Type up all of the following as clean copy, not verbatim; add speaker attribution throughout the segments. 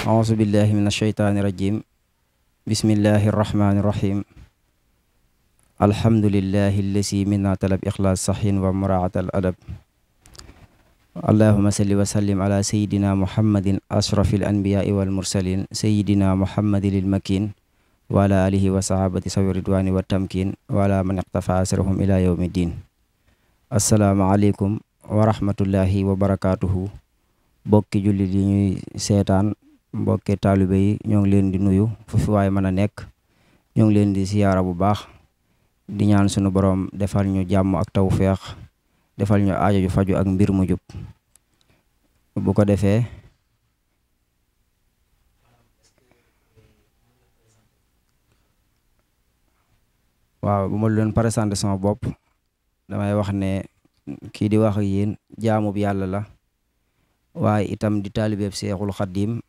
Speaker 1: auzu billahi min asheytaani rajim bismillahi irrahmani irrahim alhamdulillahi allasi minna talab ixlaas saxin wa muraat al adab allahuma salli wa sallim ala sayidina muhammadin ashrafi al anbiyaai wal mursalin sayidina muhammadin il makin wa ala alihi wa sahabati sawi ridwani wa tamkin wa ala man iqtafa asrahum ila yawmi ddin assalaamu aleykum wa rahmatullahi wa barakatuhu bokki jullit yi ñuy seetaan mbokki taalibe yi ñoo ngi leen di nuyu fu fi waay mën a nekk ñoo ngi leen di siyaara bu baax di ñaan sunu borom defal ñu jàmm ak tawfeex defal ñu aajo ju faju ak mbir mu jub bu ko defee waaw bu ma leen présenté sama bopp damay wax ne kii di wax ak yéen jaamub yàlla la waaye itam di taalibeeb seexul xaddim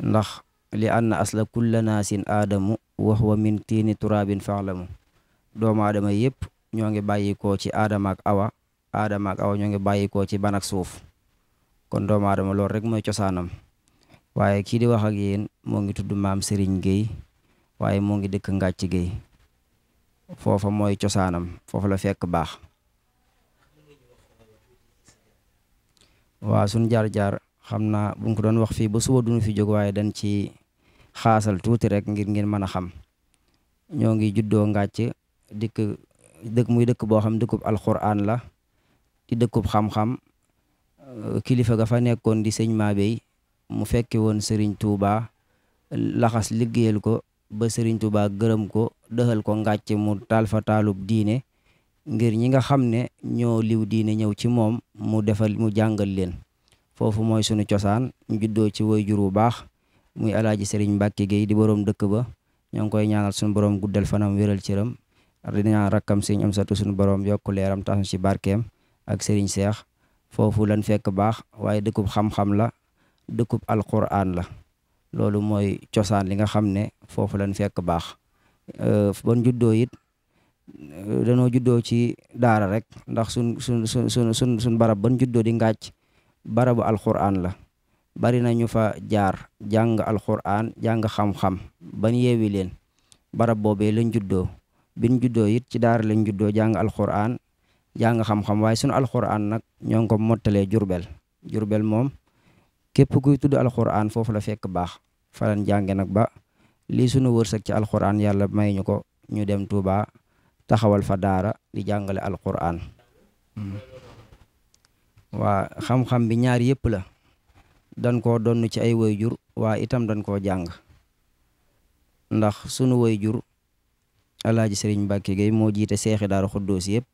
Speaker 1: ndax li anna asla kulla naasin aadamu wa huwa min tiini turaabin faalamu doomu aadama yëpp ñoo ngi bàyyikoo ci aadama ak awa ñoo ngi bàyyikoo ci ban ak suuf kon doomu aadama loolu rek mooy cosaanam waaye kii di wax ak yéen moo ngi tudd maam Serigne Gueye waaye moo ngi dëkk Ngàcc Gueye foofa mooy cosaanam foofa la fekk baax waaw suñ jaar-jaar xam naa bu ko doon wax fii ba suba duñu fi jóg waaye dañ ci xaasal tuuti rek ngir ngeen mën a xam ñoo ngi juddoo Ngàcc dëkk muy dëkk boo xam dëkkub alxuraan la di dëkkub xam-xam kilifa ga fa nekkoon di sëñ Mabey mu fekke woon Serigne Touba laxas liggéeyal ko ba Serigne Touba gërëm ko dëxal ko Ngàcc mu taal fa taalub diine ngir ñi nga xam ne ñoo liw diine ñëw ci moom mu jàngal leen foofu mooy sunu cosaan ñu juddoo ci way jur bu baax muy alaaji Serigne Mbacke Gueye di boroom dëkk ba ñoo ngi koy ñaanal sunu borom guddal fanam wéral cëram di ñaan rakkam Serigne Amsatu sunu borom yokku leeram tax ci barkeem ak Serigne Cheikh foofu lan fekk baax waaye dëkkub xam-xam la dëkkub alquran la loolu mooy cosaan li nga xam ne foofu lan fekk baax ban juddoo it danoo juddoo ci daara rek ndax sun barab ban juddoo di Ngàcc barabu alquran la bari na ñu fa jaar jàng alquran jàng xam-xam ban yeewi leen barab boobee lañ juddoo bin juddoo it ci daara lañ juddoo jàng alquran jàng xam-xam waaye sunu alquran nag ñoo ngi ko mottalee Jurbel moom képp kuy tudd alquran foofu la fekk baax fa lañ jànge nag ba lii sunu wërsëg ci alquran yàlla may ñu ko ñu dem Tuuba taxawal fa daara di jàngale alquran waa xam-xam bi ñaar yëpp la dañ koo donn ci ay waajur waa itam dañ koo jàng ndax sunu waajur alaaji Serigne Mbacke Gueye moo jiite seexi Daaru Xuddoos yëpp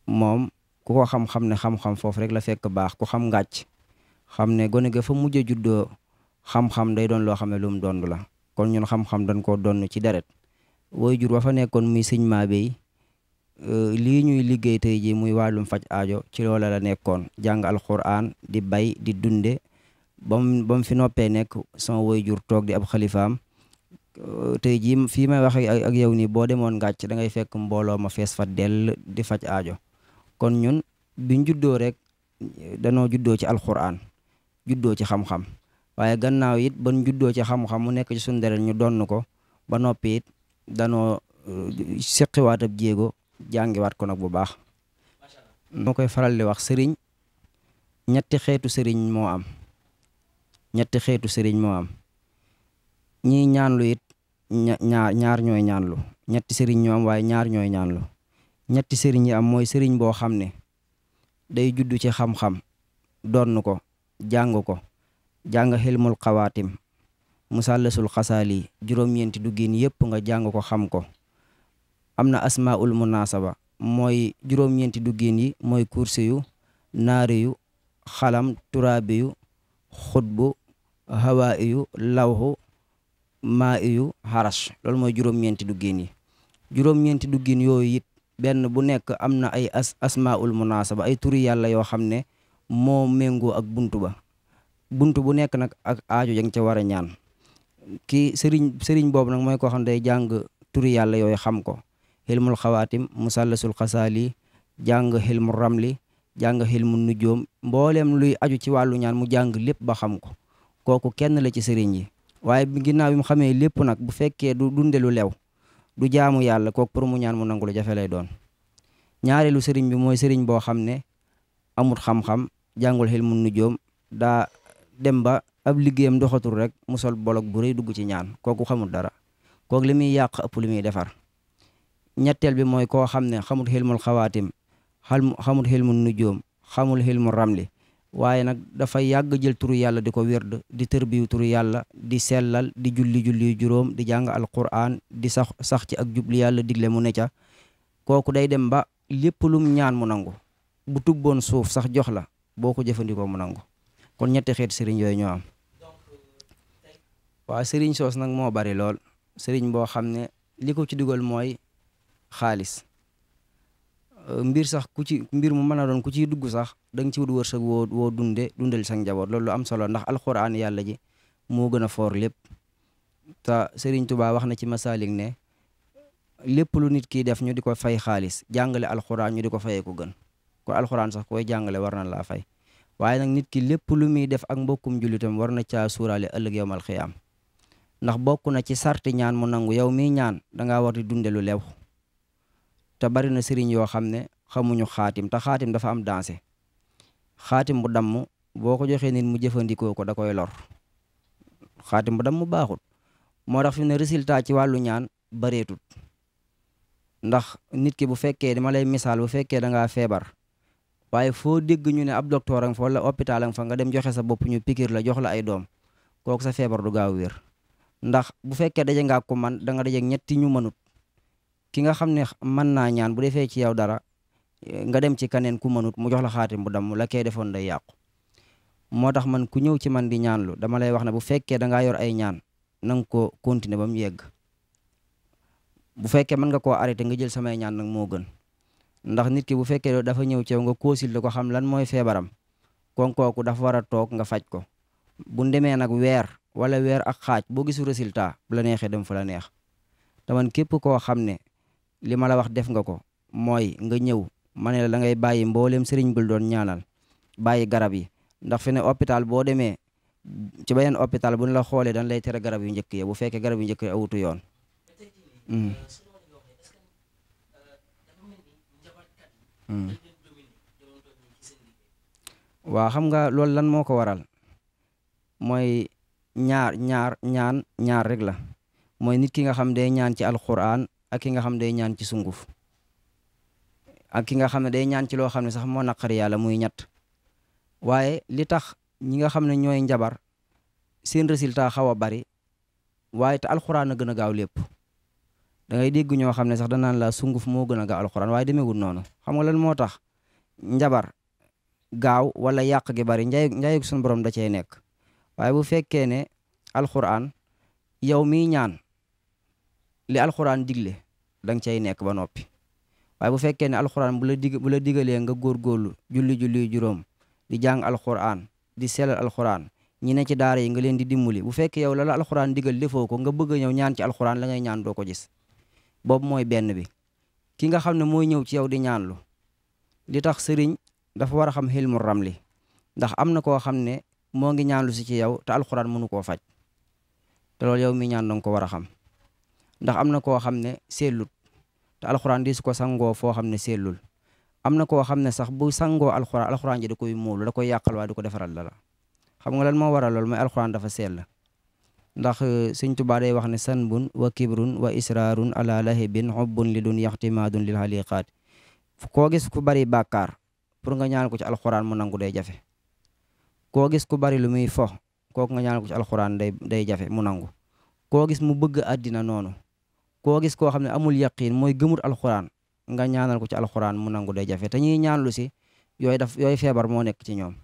Speaker 1: moom ku ko xam-xam ne xam-xam foofu rek la fekk baax ku xam Ngàcc xam ne gone ga fa mujj a juddoo xam-xam day doon loo xam ne lu mu dond la kon ñun xam-xam dañ koo donn ci deret waajur wa fa nekkoon muy sëñ Mabey lii ñuy liggéey tey ji muy wàllum faj aajo ci loola la nekkoon jàng alquran di bay di dunde ba mu fi noppee nekk sama waajur toog di ab xalifaam tey jii fii may wax ak yow nii boo demoon Ngàcc da ngay fekk mbooloo ma fees fa dell di faj aajo kon ñun biñ juddoo rek danoo juddoo ci alquran juddoo ci xam-xam waaye gannaaw it ban juddoo ci xam-xam mu nekk ci suñu deret ñu donn ko ba noppi it danoo seqiwaat ab jéego jàngiwaat ko nag bu baax moo koy faral di wax sëriñ ñetti xeetu sëriñ moo am ñii ñaanlu it ñaar ñooy ñaanlu ñetti sëriñ ñoo am waaye ñaar ñooy ñaanlu ñetti sëriñ yi am mooy sëriñ boo xam ne day juddu ci xam-xam donn ko jàng xilmul xawaatim musallasul xasaali juróom-ñeenti duggin yëpp nga jàng ko xam ko am na asmaul munasaba mooy juróom-ñeenti duggin yi mooy kursi yu naari yu xalam turaabi yu xutbu hawaa yu lawhu maa yu harash loolu mooy juróom-ñeenti duggin yooyu it benn bu nekk am na ay asmaul munasaba ay turi yàlla yoo xam ne moo méngoo ak buntu bu nekk nag ak aajo ya nga ca war a ñaan kii sëriñ boobu nag mooy koo xam ne day jàng turi yàlla yooyu xam ko xilmul xawaatim musallasul xasaali jàng xilmu ramli jàng xilmu nujoom mbooleem luy aju ci wàllu ñaan mu jàng lépp ba xam ko kooku kenn la ci sëriñ yi. waaye ginnaaw bi mu xamee lépp nag bu fekkee du dunde lu lew du jaamu yàlla kooku pour mu ñaan mu nangu lu jafe lay doon. ñaareelu sëriñ bi mooy sëriñ boo xam ne amut xam-xam jàngul xilmu nujoom daa dem ba ab liggéeyam doxatul rek mu sol bolog bu rëy dugg ci ñaan kooku xamul dara kooku li muy yàq ëpp li muy defar. ñetteel bi mooy koo xam ne xamul xilmul xawaatim xamul xilmu nujoom xamul xilmu ramli waaye nag dafay yàgg jël turu yàlla di ko wérd di tërbiyu turu yàlla di sellal di julli juróom di jàng alquran di sax ci ak jubli yàlla digle mu ne ca kooku day dem ba lépp lum ñaan mu nangu bu tubboon suuf sax jox la boo ko jëfandikoo mu nangu. kon ñetti xeeti sëriñ yooyu ñoo am. waaw sëriñ soos nag moo bari lool sëriñ boo xam ne li ko ci dugal mooy xaalis. mbir mu mën a doon ku ciy dugg sax da nga ci wut wërsëg woo dundal sa njaboot loolu lu am solo ndax alxuraan yàlla ji moo gën a foor lépp. te Sëriñ Tuubaa wax na ci Masaalik ne lépp lu nit kiy def ñu di ko fay xaalis jàngale alxuraan ñu di ko fayee ko gën kon alxuraan sax koy jàngale war na laa fay. waaye nag nit ki lépp lu muy def ak mbokkum jullitam war na caa suuraale ëllëg yowmal xiyaam ndax bokk na ci sarti ñaan mu nangu yow miy ñaan dangaa war di dunde lu lew. te bari na sëriñ yoo xam ne xamuñu xaatim te xaatim dafa am dansé xaatim bu damm boo ko joxee nit mu jëfandikoo ko da koy lor xaatim bu damm baaxul. moo tax fi ne résultat ci wàllu ñaan bareetut ndax nit ki bu fekkee dama lay misaal bu fekkee da ngaa feebar waaye foo dégg ñu ne ab docteur nga fa wala hôpital nga fa nga dem joxe sa bopp ñu pikir la jox la ay doom kooku sa feebar du gaaw wér ndax bu fekkee daje ngaa ko man da nga daje ñetti ñu mënut. ki nga xam ne mën naa ñaan bu defee ci yow dara nga dem ci kaneen ku mënut mu jox la xaatim bu damm la kay defoon day yàqu. moo tax man ku ñëw ci man di ñaanlu dama lay wax ne bu fekkee da ngaa yor ay ñaan na nga ko continuer ba mu yegg bu fekkee mën nga koo arrêté nga jël samay ñaan nag moo gën ndax nit ki bu fekkee dafa ñëw ci yow nga consulter ko xam lan mooy feebaram kon kooku dafa war a toog nga faj ko bu demee nag weer wala weer ak xaaj boo gisu résultat bu la neexee dem fa la neex te man képp koo xam ne li ma la wax def nga ko mooy nga ñëw ma ne la da ngay bàyyi mboolem sëriñ bul doon ñaanal bàyyi garab yi ndax fi ne hôpital boo demee ci beneen hôpital bu ñu la xoolee dañ lay tere garab yu njëkk yi bu fekkee garab yu njëkk yi awutu yoon. waaw xam nga loolu lan moo ko waral mooy ñaar rek la mooy nit ki nga xam day ñaan ci alquran ak ki nga xam day ñaan ci sunguf ak ki nga xam ne day ñaan ci loo xam ne sax moo naqari yàlla muy ñett waaye li tax ñi nga xam ne ñooy njabar seen résultat xaw a bari waaye te alxuraan a gën a gaaw lépp da ngay dégg ñoo xam ne sax danaan la sunguf moo gën a gaaw alxuraan waaye demeewul noonu xam nga lan moo tax njabar gaaw wala yàq gi bari njaayug suñu borom da cee nekk waaye bu fekkee ne alxuraan yow miy ñaan li alxuraan digle danga cay nekk ba noppi waaye bu fekkee ne alxuraan bu la digalee nga góorgóorlu julli juróom di jàng alxuraan di sellal alxuraan ñi ne ci daara yi nga leen di dimbali bu fekkee yow la alxuraan digal defoo ko nga bëgg a ñëw ñaan ci alxuraan la ngay ñaan doo ko gis boobu mooy benn bi. ki nga xam ne mooy ñëw ci yow di ñaanlu li tax sëriñ dafa war a xam xilmu ramli ndax am na koo xam ne moo ngi ñaanlu si ci yow te alxuraan mënu koo faj te loolu yow mi ñaan danga ko war a xam ndax am na koo xam ne sellut te alxuraan di su ko sangoo foo xam ne sellul am na koo xam ne sax bu sangoo alxuraan ji da koy muulu da koy yàqal waaye du ko defaral dara xam nga lan moo waral loolu mooy alxuraan dafa sell ndax Sëñ Tuubaa day wax ne sanbun wa kibrun wa israarun ala lahibin hubbun li dun yaxtimaadun lil xaliqaat koo gis ku bari bàkkaar pour nga ñaan ko ci alxuraan mu nangu day jafe koo gis ku bari lu muy fo kooku nga ñaan ko ci alxuraan day jafe mu nangu koo gis mu bëgg àddina noonu koo gis koo xam ne amul yaqiin mooy gëmut alxuraan nga ñaanal ko ci alxuraan mu nangu day jafe te ñuy ñaanlu si yooyu feebar moo nekk ci ñoom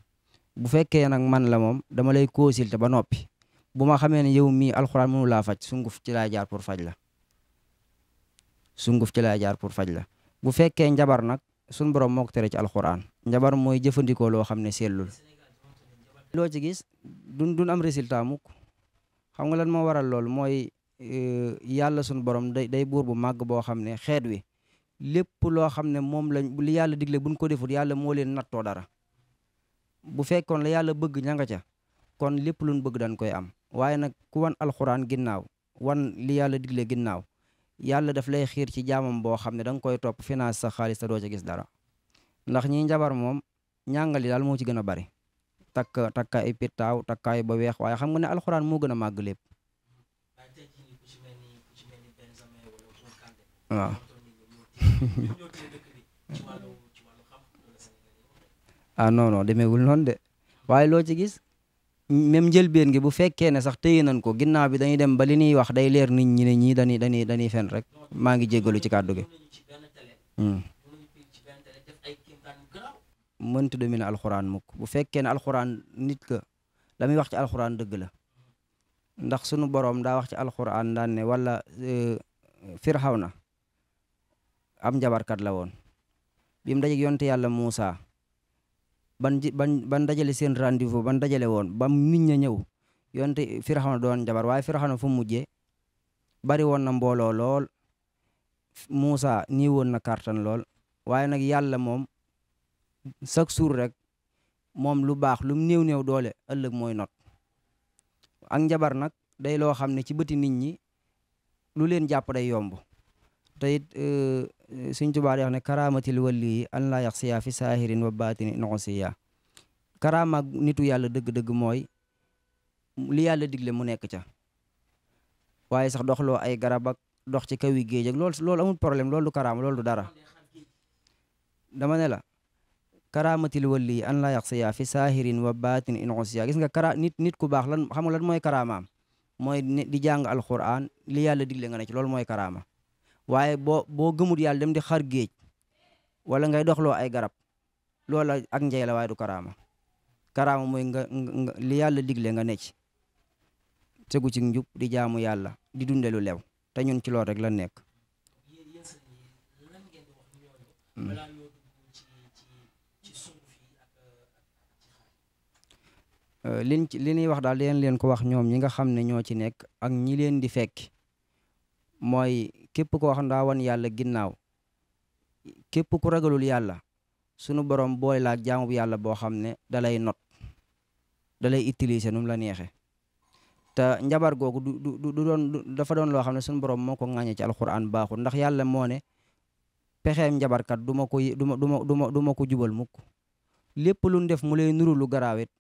Speaker 1: bu fekkee nag man la moom dama lay consulter ba noppi bu ma xamee ne yow mii alxuraan mënu laa faj sunguf ci laay jaar pour faj la bu fekkee njabar nag suñ borom moo ko tere ci alxuraan njabar mooy jëfandikoo loo xam ne sellul loo ci gis duñ am résultat mukk xam nga lan moo waral loolu mooy yàlla suñ borom day buur bu màgg boo xam ne xeet wi lépp loo xam ne moom lañ li yàlla digle buñ ko defut yàlla moo leen nattoo dara bu fekkoon la yàlla bëgg ña nga ca kon lépp luñ bëgg dañ koy am. waaye nag ku wan alxuraan ginnaaw wan li yàlla digle ginnaaw yàlla daf lay xiir ci jaamam boo xam ne da nga koy topp finance sa xaalis te doo ca gis dara ndax ñi njabar moom ñàngali daal moo ci gën a bari takkaay pittaaw takkaay ba weex waaye xam nga ne alxuraan moo gën a màgg lépp. waaw ah non non demeewul noonu de waaye loo ci gis même njëlbeen gi bu fekkee ne sax téye nañ ko ginnaaw bi dañuy dem ba li ñuy wax day leer nit ñi ne ñii dañuy fen rek maa ngi jéggalu ci kàddu gi. mënta dominer alxuraan mukk bu fekkee ne alxuraan nit ka la muy wax ci alxuraan dëgg la ndax sunu boroom daa wax ci alxuraan daan ne wala Firawna am njabarkat la woon bi mu dajeeg yonte yàlla Muusa ban dajale seen rendez-vous ban dajale woon ba nit ña ñëw yonte Firawna doon njabar waaye Firawna fu mujjee bari woon na mbooloo lool Muusa nii woon na kartan lool waaye nag yàlla moom chaque jour rek moom lu baax lu mu néew doole ëllëg mooy not ak njabar nag day loo xam ne ci bëti nit ñi lu leen jàpp day yomb te it Sëñ Tuubaa di wax ne karaamatil wali an laa yaxsiya fi saahirin wa baatini noxosiya karaama nitu yàlla dëgg-dëgg mooy li yàlla digle mu nekk ca waaye sax doxloo ay garab ak dox ci kaw yi géej ak loolu amul problème loolu du karaama loolu du dara dama ne la karaamatil wali an laa yaxsiya fi saahirin wa baatini noxosiya gis nga nit ku baax lan xam nga lan mooy karaamaam mooy di jàng alxuraan li yàlla digle nga ne ci loolu mooy karaama waaye boo gëmut yàlla dem di xar géej wala ngay doxloo ay garab loola ak njey la waaye du karaama mooy nga li yàlla digle nga necc tegu ci njub di jaamu yàlla di dunde lu lew te ñun ci lool rek la nekk. li ñuy wax daal leen ko wax ñoom ñi nga xam ne ñoo ci nekk ak ñi leen di fekk mooy képp koo xam daa wan yàlla ginnaaw képp ku ragalul yàlla sunu borom boole la ak jaamu bu yàlla boo xam ne dalay not dalay utiliser nu mu la neexee te njabar googu du doon dafa doon loo xam ne sunu borom moo ko ŋàññee ci alxuraan baaxul ndax yàlla moo ne pexeem njabarkat du ma ko jubal mukk lépp lu def mu lay nuru lu garaawit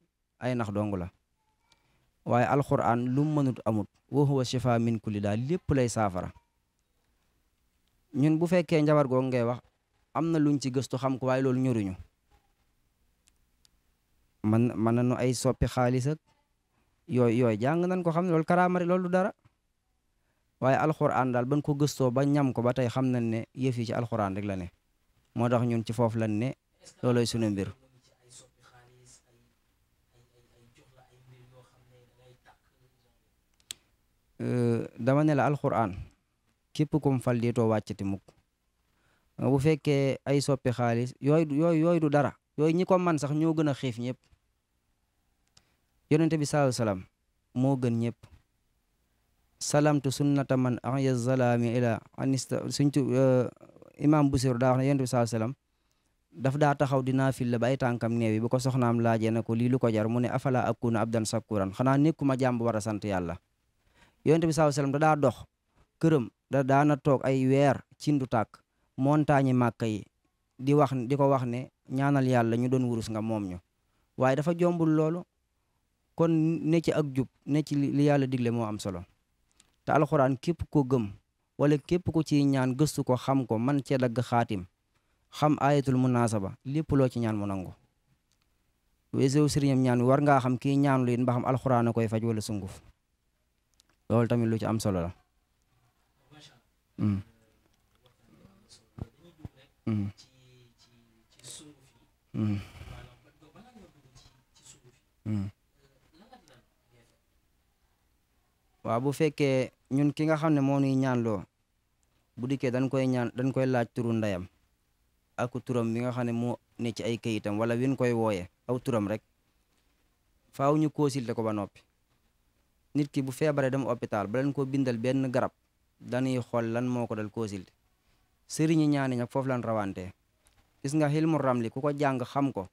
Speaker 1: ay nax dong la waaye alxuraan lu mu mënut amut wa huwa shifa min kulli daal lépp lay saafara ñun bu fekkee njabar googu ngay wax am na luñ ci gëstu xam ko waaye loolu ñoruñu mën nañu ay soppi xaalis ak yooyu jàng nañ ko xam ne loolu karaamari loolu du dara waaye alxuraan daal ban ko gëstoo ba ñam ko ba tey xam nañ ne yëf yi ci alxuraan rek la ne moo tax ñun ci foofu lañ ne looloy sunu mbir. dama ne la alxuraan képp kum fal diitoo wàccati mukk bu fekkee ay soppi xaalis yooyu du dara yooyu ñi ko man sax ñoo gën a xiif ñëpp yonente bi sallallahu alayhi wasallam moo gën ñëpp salamtu sunnata man ahya zalami ila anista suñtu imam Busir daa wax ne yonente bi sallallahu alayhi wasallam daf daa taxaw dinaa fil la ba ay tànkam neew yi bu ko soxnaam laajee na ko lii lu ko jar mu ne afala akuna abdan sakuran xanaa nekkuma jàmb war a sant yàlla yonent bi sallallahu alayhi wasallam da daa dox këram daana toog ay weer cindu tàkk montagne màkka yi di ko wax ne ñaanal yàlla ñu doon wurus nga moom ñu waaye dafa jombul loolu kon ne ci ak jub ne ci li yàlla digle moo am solo te alxuraan képp ko gëm wala képp ko ci ñaan gëstu ko xam ko man cee dagg xaatim xam ayatul munasaba lépp loo ci ñaan mu nangu weesew sëriñam ñaan war ngaa xam kii ñaan lu it mba xam alxuraan a koy faj wala sunguf loolu tamit lu ci am solo la. waaw bu fekkee ñun ki nga xam ne moo nuy ñaanloo bu dikkee dañ koy laaj turu ndeyam ak turam bi nga xam ne moo ne ci ay kayitam wala win koy wooye aw turam rek faaw ñu consulter ko ba noppi. nit ki bu feebaree dem hôpital ba leen ko bindal benn garab dañuy xool lan moo ko dal consulter sëriñi ñaani nag foofu lan rawante gis nga xilmu ramli ku ko jàng xam ko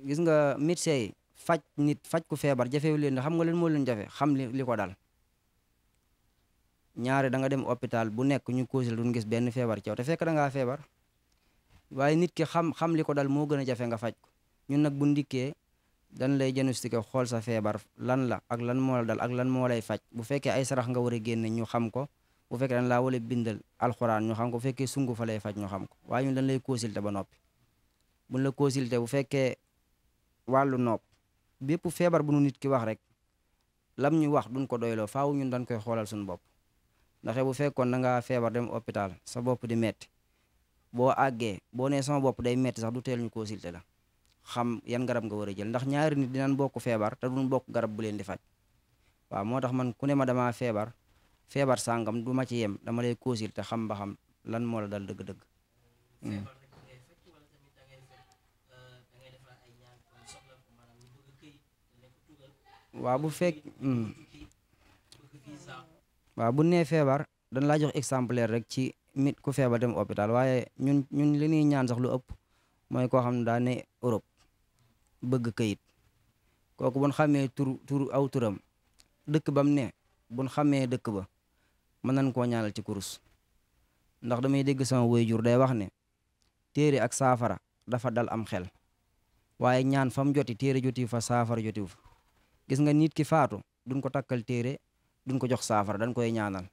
Speaker 1: gis nga médecin yi faj ku feebar jafewu leen xam nga leen moo leen jafe xam li ko dal. ñaare da nga dem hôpital bu nekk ñu consulté duñ gis benn feebar ci yow te fekk da ngaa feebar waaye nit ki xam li ko dal moo gën a jafe nga faj ko. ñun nag bu ndikkee dañ lay diagnostiqué xool sa feebar lan la ak lan moo la dal ak lan moo lay faj. bu fekkee ay sarax nga war a génne ñu xam ko, bu fekkee dañ laa wala bindal alxuraan ñu xam ko, bu fekkee sungu fa lay faj ñu xam ko. waaye ñun dañ lay consulté ba noppi. buñ la consulté bu fekkee wàllu nopp bépp feebar bu nu nit ki wax rek lam ñu wax duñ ko doyloo faaw ñun dañ koy xoolal suñu bopp. ndaxe bu fekkoon da ngaa feebar dem hôpital sa bopp di metti boo àggee boo nee sama bopp day metti sax du teel ñu consulter la xam yan garab nga war a jël ndax ñaari nit dinañ bokk feebar te duñ bokk garab bu leen di faj. waaw moo tax man ku ne ma damaa feebar sàngam du ma ci yem dama lay consulter xam ba xam lan moo la dal dëgg-dëgg. waaw bu nee feebar dañ laa jox exemplaire rek ci nit ku feebar dem hôpital waaye ñun li ñuy ñaan sax lu ëpp mooy koo xam ne daa ne Europe bëgg këyit kooku buñ xamee tur aw turam dëkk bam ne buñ xamee dëkk ba mën nañ koo ñaanal ci kurus. ndax damay dégg sama waajur day wax ne téere ak saafara dafa dal am xel waaye ñaan fam joti téere jotiw fa saafara jotiw fa. gis nga nit ki faatu duñ ko takkal téere duñ ko jox saafara dañ koy ñaanal.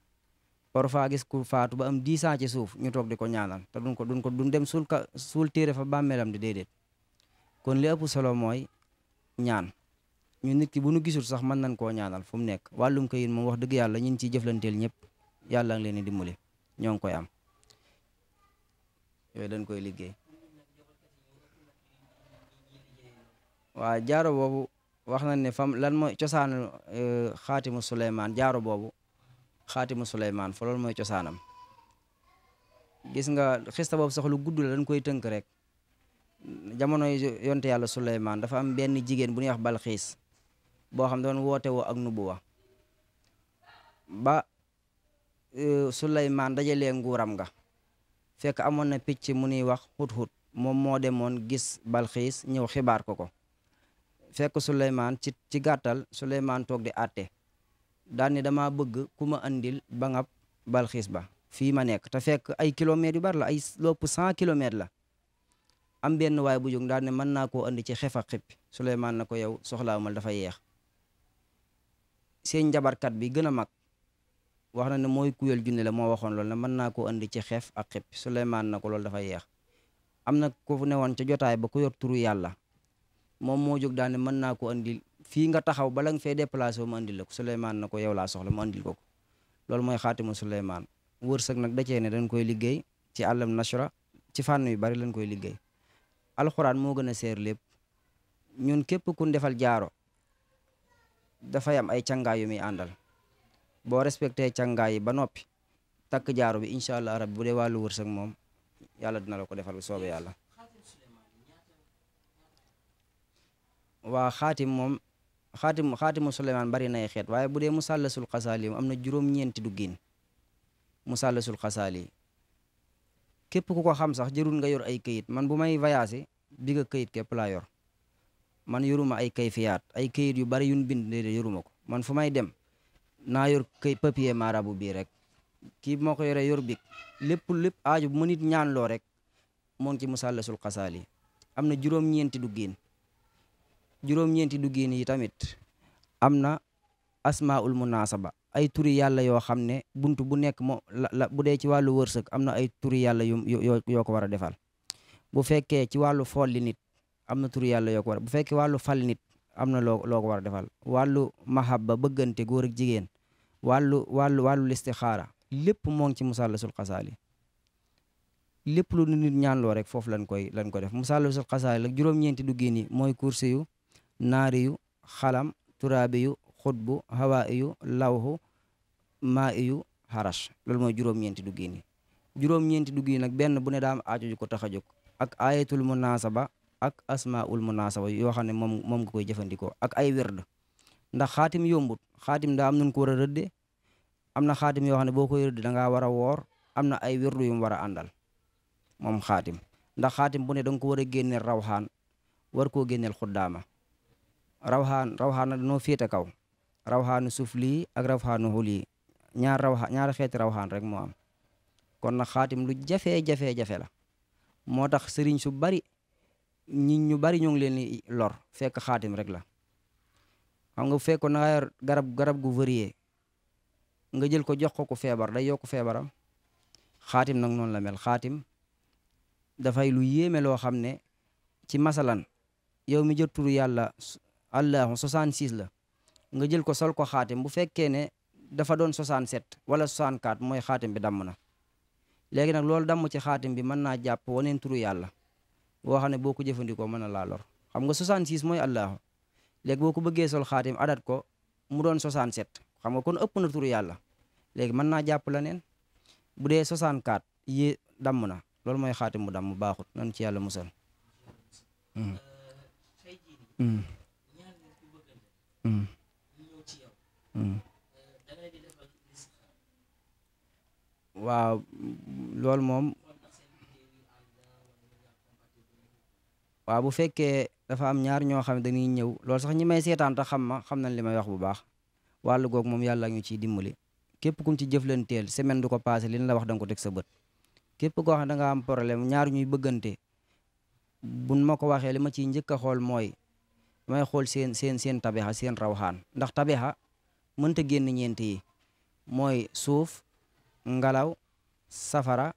Speaker 1: parfois gis ku faatu ba am 10 ans ci suuf ñu toog di ko ñaanal te duñ dem suul téere fa bàmmeelam di déedéet. kon li ëpp solo mooy ñaan ñu nit ki bu nu gisul sax mën nañ koo ñaanal fu mu nekk. wàllum kayit moom wax dëgg yàlla ñun ciy jëflanteel ñëpp yàlla ngi leen di dimbali ñoo ngi koy am yooyu dañ koy liggéey. waa jaaro boobu wax nañ ne fam lan mooy cosaanu xaatimu Suleymaan jaaro boobu xaatimu Suleymaan fa loolu mooy cosaanam. gis nga xista boobu sax lu gudd la dañ koy tënk rek. jamonoy yonte yàlla Suleymaan dafa am benn jigéen bu ñuy wax Balxiis boo xam doon woote woo ak nubuwa ba Suleymaan dajalee nguuram nga fekk amoon na picc mu ñuy wax xut-xut moom moo demoon gis Balxiis ñëw xibaar ko fekk Suleymaan ci gàttal Suleymaan toog di àtte daal ni dama bëgg ku ma andil ba ngab Balxiis ba fii ma nekk te fekk ay kilomètres yu bari la ay lopp 100 kilomètres la. am benn waay bu jóg daal ne mën naa koo andi ci xef ak xippi Suleymaan na ko yow soxlaamal dafa yeex. seen njabarkat bi gën a mag wax na ne mooy kuyel junne la moo waxoon loolu ne mën naa koo andi ci xef ak xippi Suleymaan na ko loolu dafa yeex. am na ku ne woon ca jotaay ba ku yor turu yàlla moom moo jóg daal ne mën naa ko andil fii nga taxaw bala nga fee déplacé wu ma andil la ko Suleymaan na ko yow laa soxla mu andil ko. loolu mooy xaatimu Suleymaan. wërsëg nag da cee ne dañ koy liggéey ci àllam nashra ci fànn yu bari lañ koy liggéey. alxuraan moo gën a seer lépp ñun képp ku defal jaaro dafay am ay càngaay yu muy àndal boo respecté càngaay yi ba noppi takk jaaro bi incha allah rabbi bu dee wàllu wërsëg moom yàlla dina la ko defal bu soobee yàlla. waa xaatimu Suleymaan bari nay xeet waaye bu dee musallasul xasaali am na juróom-ñeenti duggin musallasul xasaali képp ku ko xam sax jërul nga yor ay këyit man bu may voyagé bi nga këyit képp laa yor man yoruma ay kayfiyaat ay këyit yu bari yuñ bind déedéet yoruma ko man fu may dem naa yor papier marabu bii rek kii moo ko yoree yor big lépp aaju bu ma nit ñaan loo rek moo ngi ci musallasul xasaali am na juróom-ñeenti duggiin yi tamit am na asmaul munasaba ay turi yàlla yoo xam ne buntu bu nekk moo la bu dee ci wàllu wërsëg am na ay turi yàlla yoo ko war a defal. bu fekkee ci wàllu folli nit am na turi yàlla yoo ko war bu fekkee wàllu fal nit am na loo ko war a defal wàllu mahabba bëggante góor ak jigéen wàllu listixaara lépp moo ngi ci musallasul xasaali lépp lu nit ñaan loo rek foofu lañ ko def musallasul xasaali la juróom-ñeenti duggiin yi mooy kursi yu naari yu xalam turaabi yu xutbu hawaa yu lawhu maa yu harash loolu mooy juróom-ñeenti duggiin yi juróom-ñeenti duggiin nag benn bu ne daa am aajo ju ko tax a jóg ak ayatul munasaba ak asmaul munasaba yoo xam ne moom nga koy jëfandikoo ak ay werd ndax xaatim yombut xaatim daa am nun ko war a rëdde am na xaatim yoo xam ne boo koy rëdde da ngaa war a woor am na ay werdu yu mu war a àndal moom xaatim ndax xaatim bu ne da nga ko war a génneel rawxaan war koo génneel xuddaama rawxaan na dañoo féete kaw rawxaanu suuf lii ak rawxaanu xul yi ñaari xeeti rawxaan rek moo am kon nag xaatim lu jafe-jafe la moo tax sëriñ su bari ñu bari ñoo ngi leen di lor fekk xaatim rek la xam nga bu fekkoon na nga yor garab gu varié nga jël ko jox ko ku feebar day yokk feebaram xaatim nag noonu la mel xaatim dafay lu yéeme loo xam ne ci masalan yow mi jot turu yàlla allahu 66 la nga jël ko sol ko xaatim bu fekkee ne dafa doon 67 wala 64 mooy xaatim bi damm na léegi nag loolu damm ci xaatim bi mën naa jàpp waneen turu yàlla boo xam ne boo ko jëfandikoo mën na laa lor xam nga 66 mooy allahu léegi boo ko bëggee sol xaatim adat ko mu doon 67 xam nga kon ëpp na turu yàlla léegi mën naa jàpp la neen bu dee 64 yi damm na loolu mooy xaatim mu damm baaxut nan ci yàlla musal waaw loolu moom waaw bu fekkee dafa am ñaar ñoo xam ne dañuy ñëw loolu sax ñi may seetaan te xam ma xam nañ li may wax bu baax wàllu googu moom yàlla ñu ciy dimbali képp kum ci jëflanteel semaine du ko passé li la wax da nga ko teg sa bët képp koo xam ne da nga am problème ñaar ñuy bëggante buñ ma ko waxee li ma ciy njëkk a xool mooy damay xool seen tabixa seen rawxaan ndax tabixa mënta génn ñeent yi mooy suuf ngelaw safara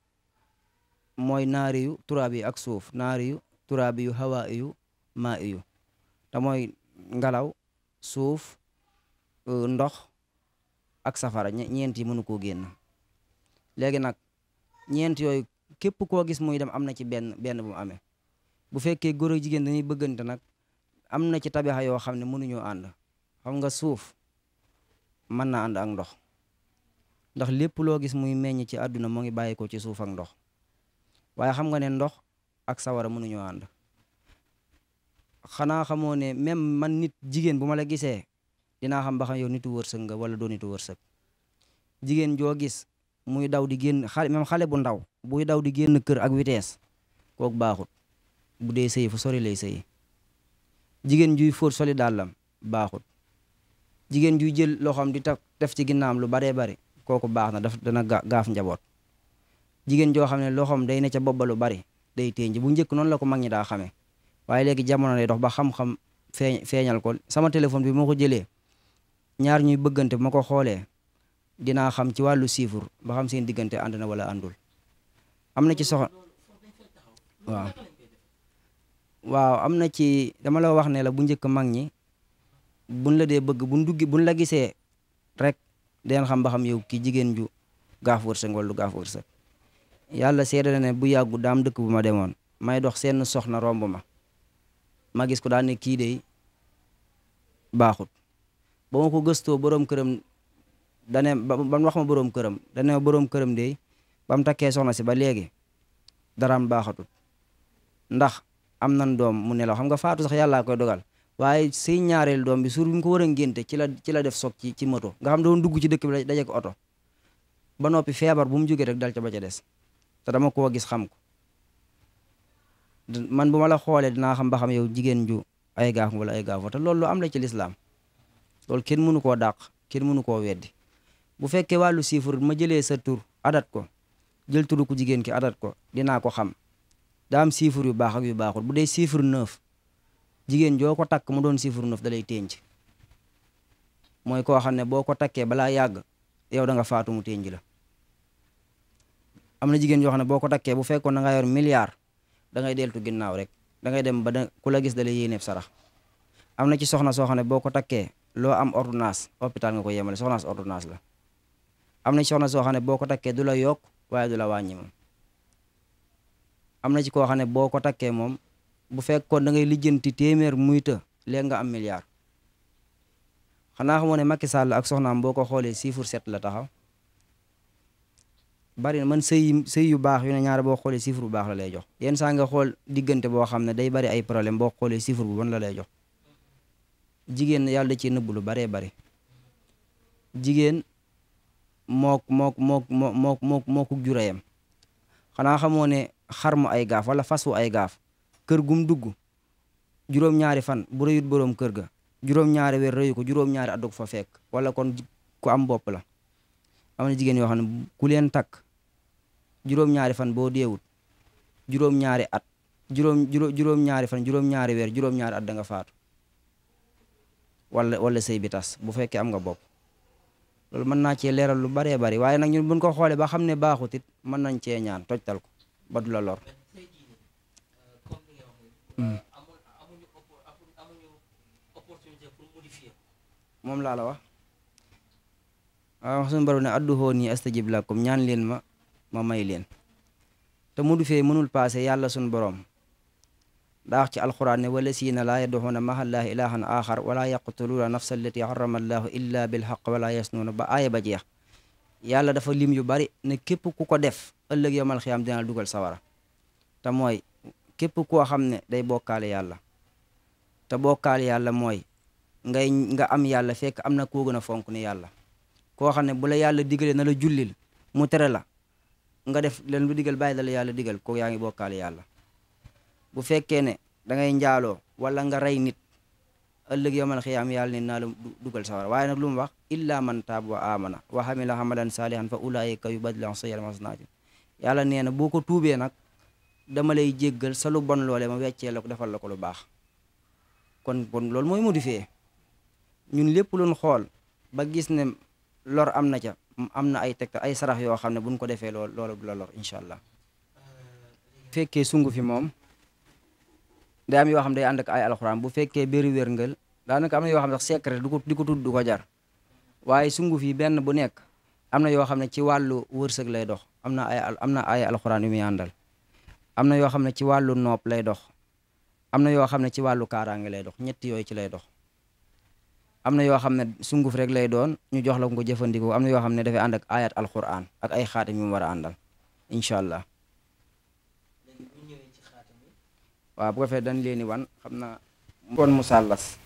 Speaker 1: mooy naari yu turaab yi ak suuf naari yu turaab yu hawa yu maa yu te mooy ngelaw suuf ndox ak safara ñeent yi mënu koo génn léegi nag ñeent yooyu képp koo gis muy dem am na ci benn bu mu amee bu fekkee góor ak jigéen dañuy bëggante nag am na ci tabixa yoo xam ne mënuñoo ànd xam nga suuf mën naa ànd ak ndox ndax lépp loo gis muy meññ ci àdduna moo ngi bàyyi ko ci suuf ak ndox waaye xam nga ne ndox ak sawara mënuñoo ànd xanaa xamoo ne même man nit jigéen bu ma la gisee dinaa xam ba xam yow nitu wërsëg nga wala doo nitu wërsëg jigéen joo gis muy daw di génn même xale bu ndaw buy daw di génn kër ak vitesse kooku baaxut bu dee sëy fu sori lay sëy jigéen juy fóot soli dàllam baaxut jigéen juy jël loxoom di def ci ginnaam lu baree bari kooku baax na dana gaaf njaboot jigéen joo xam ne loxoom day ne ca bopp ba lu bari day ténj bu njëkk noonu la ko mag ñi daa xamee waaye léegi jamono lay dox ba xam-xam feeñal ko sama téléphone bi moo ko jëlee ñaar ñuy bëggante bu ma ko xoolee dinaa xam ci wàllu chiffre ba xam seen diggante ànd na wala àndul am na ci soxna waaw am na ci dama la wax ne la bu njëkk mag ñi buñ la dee bëgg buñ la gisee rek den xam ba xam yow ki jigéen ju gaaf wërsëg wala du gaaf wërsëg yàlla seede na ne bu yàggu daam dëkk bu ma demoon may dox seen soxna romb ma gis ko daal ne kii de baaxut ba ma ko gëstoo borom këram dane ba wax ma borom këram dane ma borom këram de ba mu takkee soxna si ba léegi daraam baaxatut ndax am nan doom mu nelaw xam nga faatu sax yàllaa koy dogal waaye say ñaareel doom bi suur bi mu ko war a ngénte ci la def soog ci moto nga xam doon dugg ci dëkk bi daje ko oto ba noppi feebar bu mu jógee rek dal ca ba ca des te dama koo gis xam ko man bu ma la xoolee dinaa xam ba xam yow jigéen ju ay gaaf wala ay gaafo te loolu lu am la ci lislaam loolu kenn mënu koo dàq kenn mënu koo weddi bu fekkee wàllu chiffre ma jëlee sa tur adat ko jël turu ku jigéen ki adat ko dinaa ko xam daa am chiffre yu baax ak yu baaxul bu dee chiffre 9 jigéen joo ko takk mu doon chiffre 9 da lay ténj mooy koo xam ne boo ko takkee balaa yàgg yow da nga faatu mu ténj la am na jigéen yoo xam ne boo ko takkee bu fekkoon da nga yor milliard da ngay deltu ginnaaw rek da ngay dem ba ku la gis da lay yéeneeb sarax am na ci soxna soo xam ne boo ko takkee loo am ordonnance hôpital nga ko yemale soxnaas ordonnance la am na ci soxna soo xam ne boo ko takkee du la yokk waaye du la wàññi moom am na ci koo xam ne boo ko takkee moom bu fekkoon da ngay lijjanti téeméer muy të léegi nga am milliard xanaa xamoo ne Macky Sall ak soxnaam boo ko xoolee chiffre 7 la taxaw bari na man sëy yu baax yu ne ñaar boo xoolee chiffre bu baax la lay jox yenn saa nga xool diggante boo xam ne day bari ay problème boo xoolee chiffre bu bon la lay jox jigéen yàlla da ci nëbb lu baree bari jigéen mook jurayam xanaa xamoo ne xar mu ay gaaf wala fas wu ay gaaf kër gum dugg juróom-ñaari fan bu rëyut boroom kër ga juróom-ñaari weer rëyu ko juróom-ñaari at du ko fa fekk wala kon ku am bopp la. am na jigéen yoo xam ne ku leen takk juróom-ñaari fan boo deewut juróom-ñaari at juróom-ñaari fan juróom-ñaari weer juróom-ñaari at da nga faatu wala sëy bi tas bu fekkee am nga bopp. loolu mën naa cee leeral lu baree bari waaye nag ñun buñ ko xoolee ba xam ne baaxut it mën nañ cee ñaan tojtal ko ba du la lor. moom laa la wax waaw suñu borom ne adduhooni astajib lakum ñaan leen ma may leen te modifié mënul passé yàlla suñu borom daa wax ci alquran ne wala siina laa yadduxuuna mahallaahi ilahan axar wala yaqtuluuna nafsa allati harrama allahu illa bilxaq wala yasnuuna ba aaya ba jeex. yàlla dafa lim yu bari ne képp ku ko def ëllëg yawmal xiyaam dina dugal sawara te mooy képp koo xam ne day bokkaale yàlla te bokkaale yàlla mooy nga am yàlla fekk am na koo gën a fonk ni yàlla. koo xam ne bu la yàlla digalee na la jullil mu tere la nga def leen lu digal bàyyi la yàlla digal ko yaa ngi bokkaale yàlla. bu fekkee ne da ngay njaaloo wala nga rey nit ëllëg yawmal xiyaam yàlla ne naa la dugal sawara waaye nag lu mu wax illa man taab wa amana wa hamila hamalan salihan fa ulaika yubaddilu sayyi'aatihim hasanaatin. yàlla nee na boo ko tuubee nag dama lay jéggal sa lu bon loole ma weccee la ko defal la ko lu baax. kon loolu mooy modifié ñun lépp luñ xool ba gis ne lor am na ca am na ay tegtal ay sarax yoo xam ne buñ ko defee loolu du la lor incha allah. fekkee sungu fi moom day am yoo xam day ànd ak ay alxuraan bu fekkee bëri wérngal daanaka am na yoo xam ne sax secret di ko tudd du ko jar waaye sungu fi benn bu nekk am na yoo xam ne ci wàllu wërsëg lay dox am na ay alxuraan yu muy àndal. am na yoo xam ne ci wàllu nopp lay dox am na yoo xam ne ci wàllu kaaraange lay dox ñetti yooyu ci lay dox. am na yoo xam ne sunguf rek lay doon ñu jox la ko jëfandikoo am na yoo xam ne dafay ànd ak ayat alquran ak ay xaatim yu mu war a àndal incha allah. waaw bu ko fee dañ leen di wan xam naa kon musallas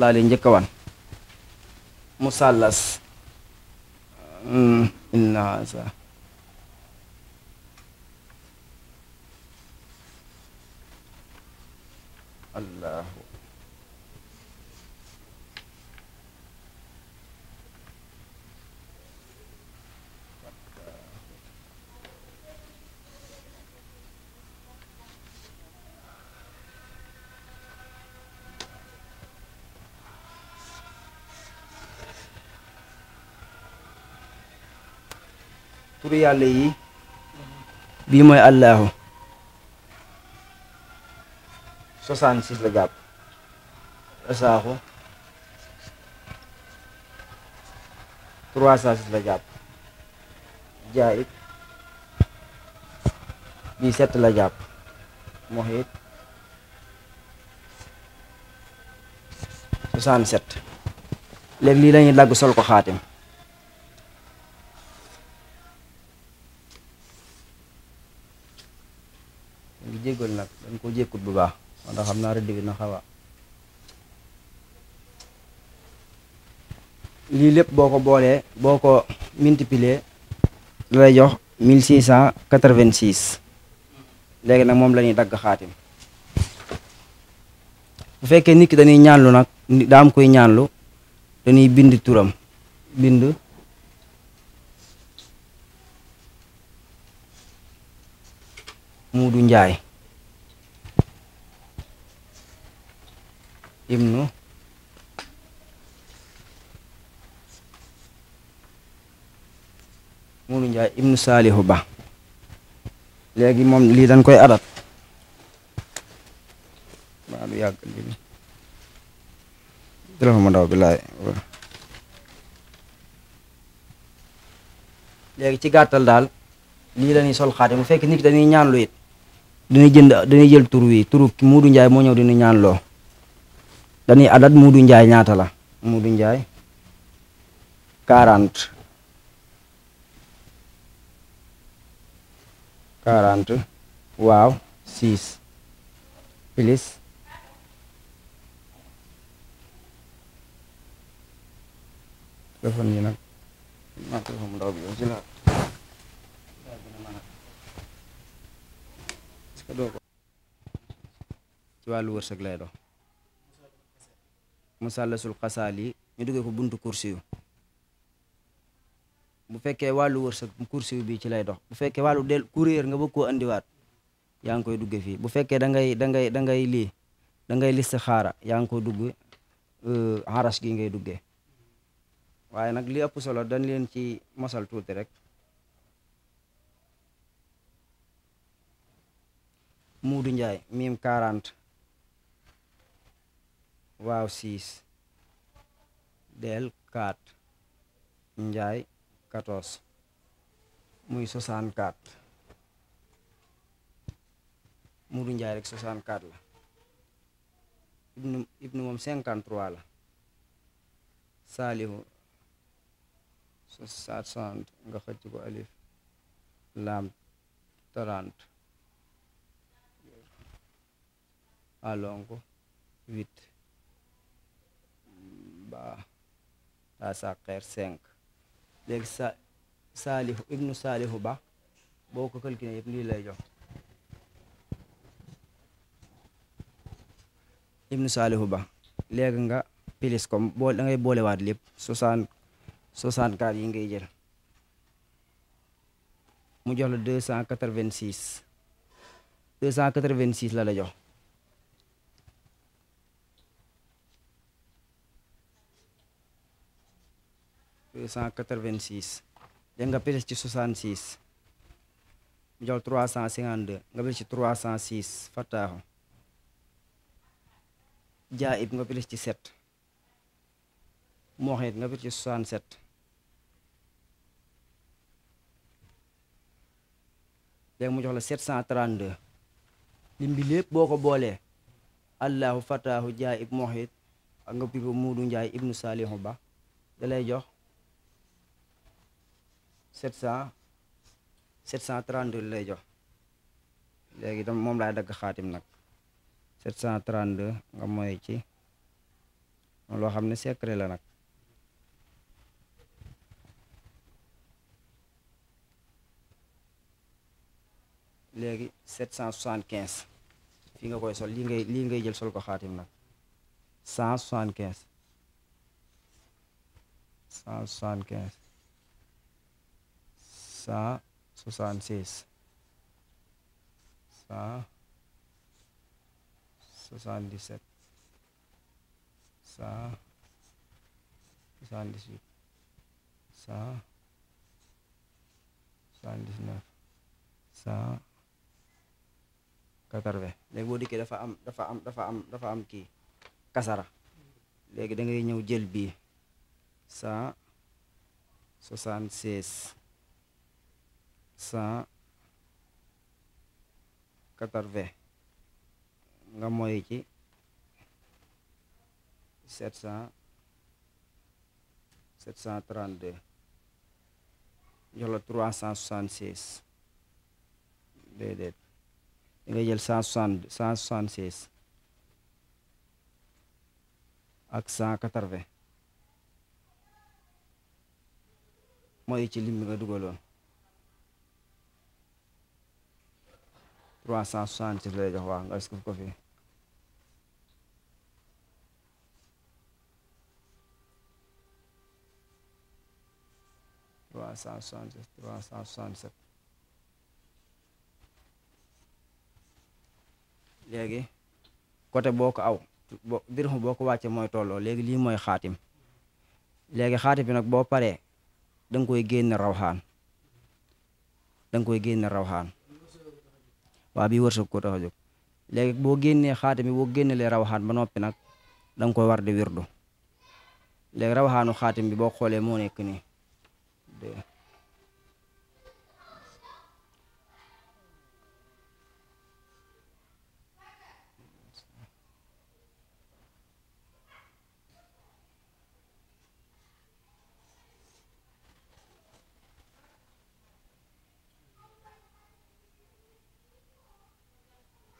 Speaker 1: laa leen njëkk a wan musallas inna sa allahu turu yàlla yi bii mooy allahu 66 la jàpp asaaxu 306 la jàpp jaayit bii 7 la jàpp muhit 67 léegi lii lañuy dagg sol ko xaatim ngi jéggal nag dañ ko jékkut bu baax ndax xam naa rëdd bi na xawa lii lépp boo ko boolee boo ko multiplier lay jox 1686 léegi nag moom la ñuy dagg xaatim bu fekkee nit ki dañuy ñaanlu nag daa am koy ñaanlu dañuy bind turam bind Muudu Njaay ibnu Muudu Njaay ibnu Saalihu Ba léegi moom lii dañ koy adat maa du yàgg lii téléphone ma ndaw bi laay léegi ci gàttal daal lii la ñuy sol xaatim bu fekk nit ki dañuy ñaanlu it dañuy jël tur wi turu Muudu Njaay moo ñëw dina ñaanloo dañuy adat Muudu Njaay ñaata la Muudu Njaay 40 waaw 6 plus téléphone yi nag maa téléphone mu ndaw bi yow ci la ci wàllu wërsëg lay dox. musallasul xasaal yi ñu duggee ko buntu kursi yu bu fekkee wàllu wërsëg kursi yu bi ci lay dox. bu fekkee wàllu kuréer nga bëgg koo andiwaat yaa ngi koy dugge fii. bu fekkee da ngay listixaara yaa ngi ko dugg xaras gi ngay duggee. waaye nag li ëpp solo dañ leen ci mosal tuuti rek. Muudu Njaay miim 40 waaw 6 del 4 Njaay 14 muy 64. Muudu Njaay rek 64 la. ibnu moom 53 la. Saalihu 60 nga xëcc ko alif laam 30 alonko 8 ba daa saqeer 5. léegi saalihu ibnu saalihu ba boo ko calculé yëpp lii lay jox. ibnu saalihu ba léegi nga pilis comme da ngay boolewaat lépp 64 yi ngay jël mu jox la 286 286 la la jox. léegi nga pilis ci 66 mu jox 352 nga pilis ci 306 fataaxu jaa ib nga pilis ci 7 mooxeet nga pilis ci 67 léegi mu jox la 732 lim bi lépp boo ko boolee allahu fataahu jaa ib mooxeet ak nga pir ko muudu njaay ibnu saalihu ba da lay jox 732 lay jox. léegi tam moom laay dagg xaatim nag 732 nga moy ci loo xam ne secret la nag. léegi 775 fii nga koy sol lii ngay jël sol ko xaatim nag 175 176 177 178 179 180. léegi boo dikkee dafa am kii kasara. léegi da ngay ñëw jël bii 176 180 nga moy ci 732 jox la 376 déedéet da ngay jël 176 ak 180 mooy ci lim bi nga dugaloon 376 lay jox waa nga eskuf ko fi 367 léegi côté boo ko aw dirham boo ko wàccee mooy tolloo. léegi lii mooy xaatim. léegi xaatim bi nag boo paree da nga koy génne rawxaan waa bii wërsëg ko tax a jóg. léegi boo génnee xaatim bi boo génnelee rawxaan ba noppi nag da nga koy war di wirdu. léegi rawxaanu xaatim bi boo xoolee moo nekk nii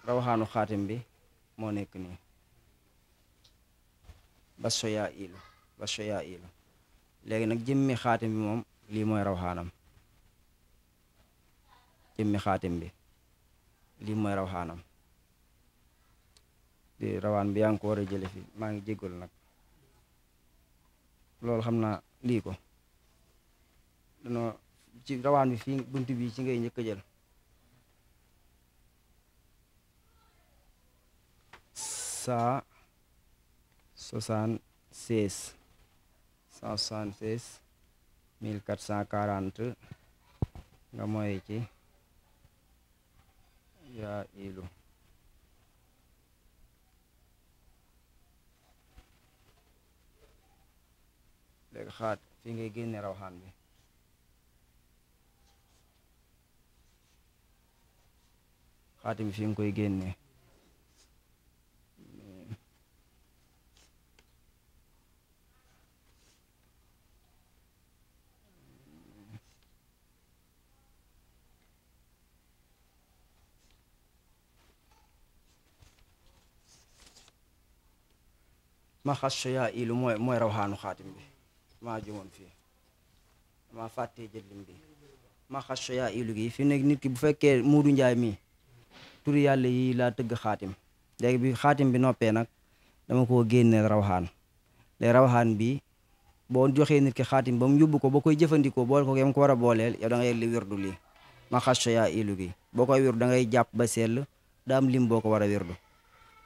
Speaker 1: rawaxaanu xaatim bi moo nekk nii baso yaa ilu léegi nag jëmmi xaatim bi moom lii mooy rawaxaanam. jëmmi xaatim bi lii mooy rawaxaanam di rawaan bi yaa ngi ko war a jële fi maa ngi jéggul nag loolu xam naa lii ko danoo ci rawaan bi fii bunt bi ci ngay njëkk a jël 176 176 1440 nga mooy ci yaa ilu léegi xaat fii ngay génne rawxaan bi xaatim fi nga koy génne ma xas yaa ilu mooy rawxaanu xaatim bi maa jumoon fii dama fàttee jël lim bi ma xas yaa ilu gi fi nekk nit ki bu fekkee Muudu Njaay mi turi yàlla yi laa tëgg xaatim léegi bi xaatim bi noppee nag dama koo génneel rawxaan léegi rawxaan bi boo joxee nit ki xaatim ba mu yóbbu ko ba koy jëfandikoo boole ko yam ko war a booleel yow da ngay li wirdu lii ma xas yaa ilu gi boo koy wirdu da ngay jàpp ba sell daa am lim boo ko war a wirdu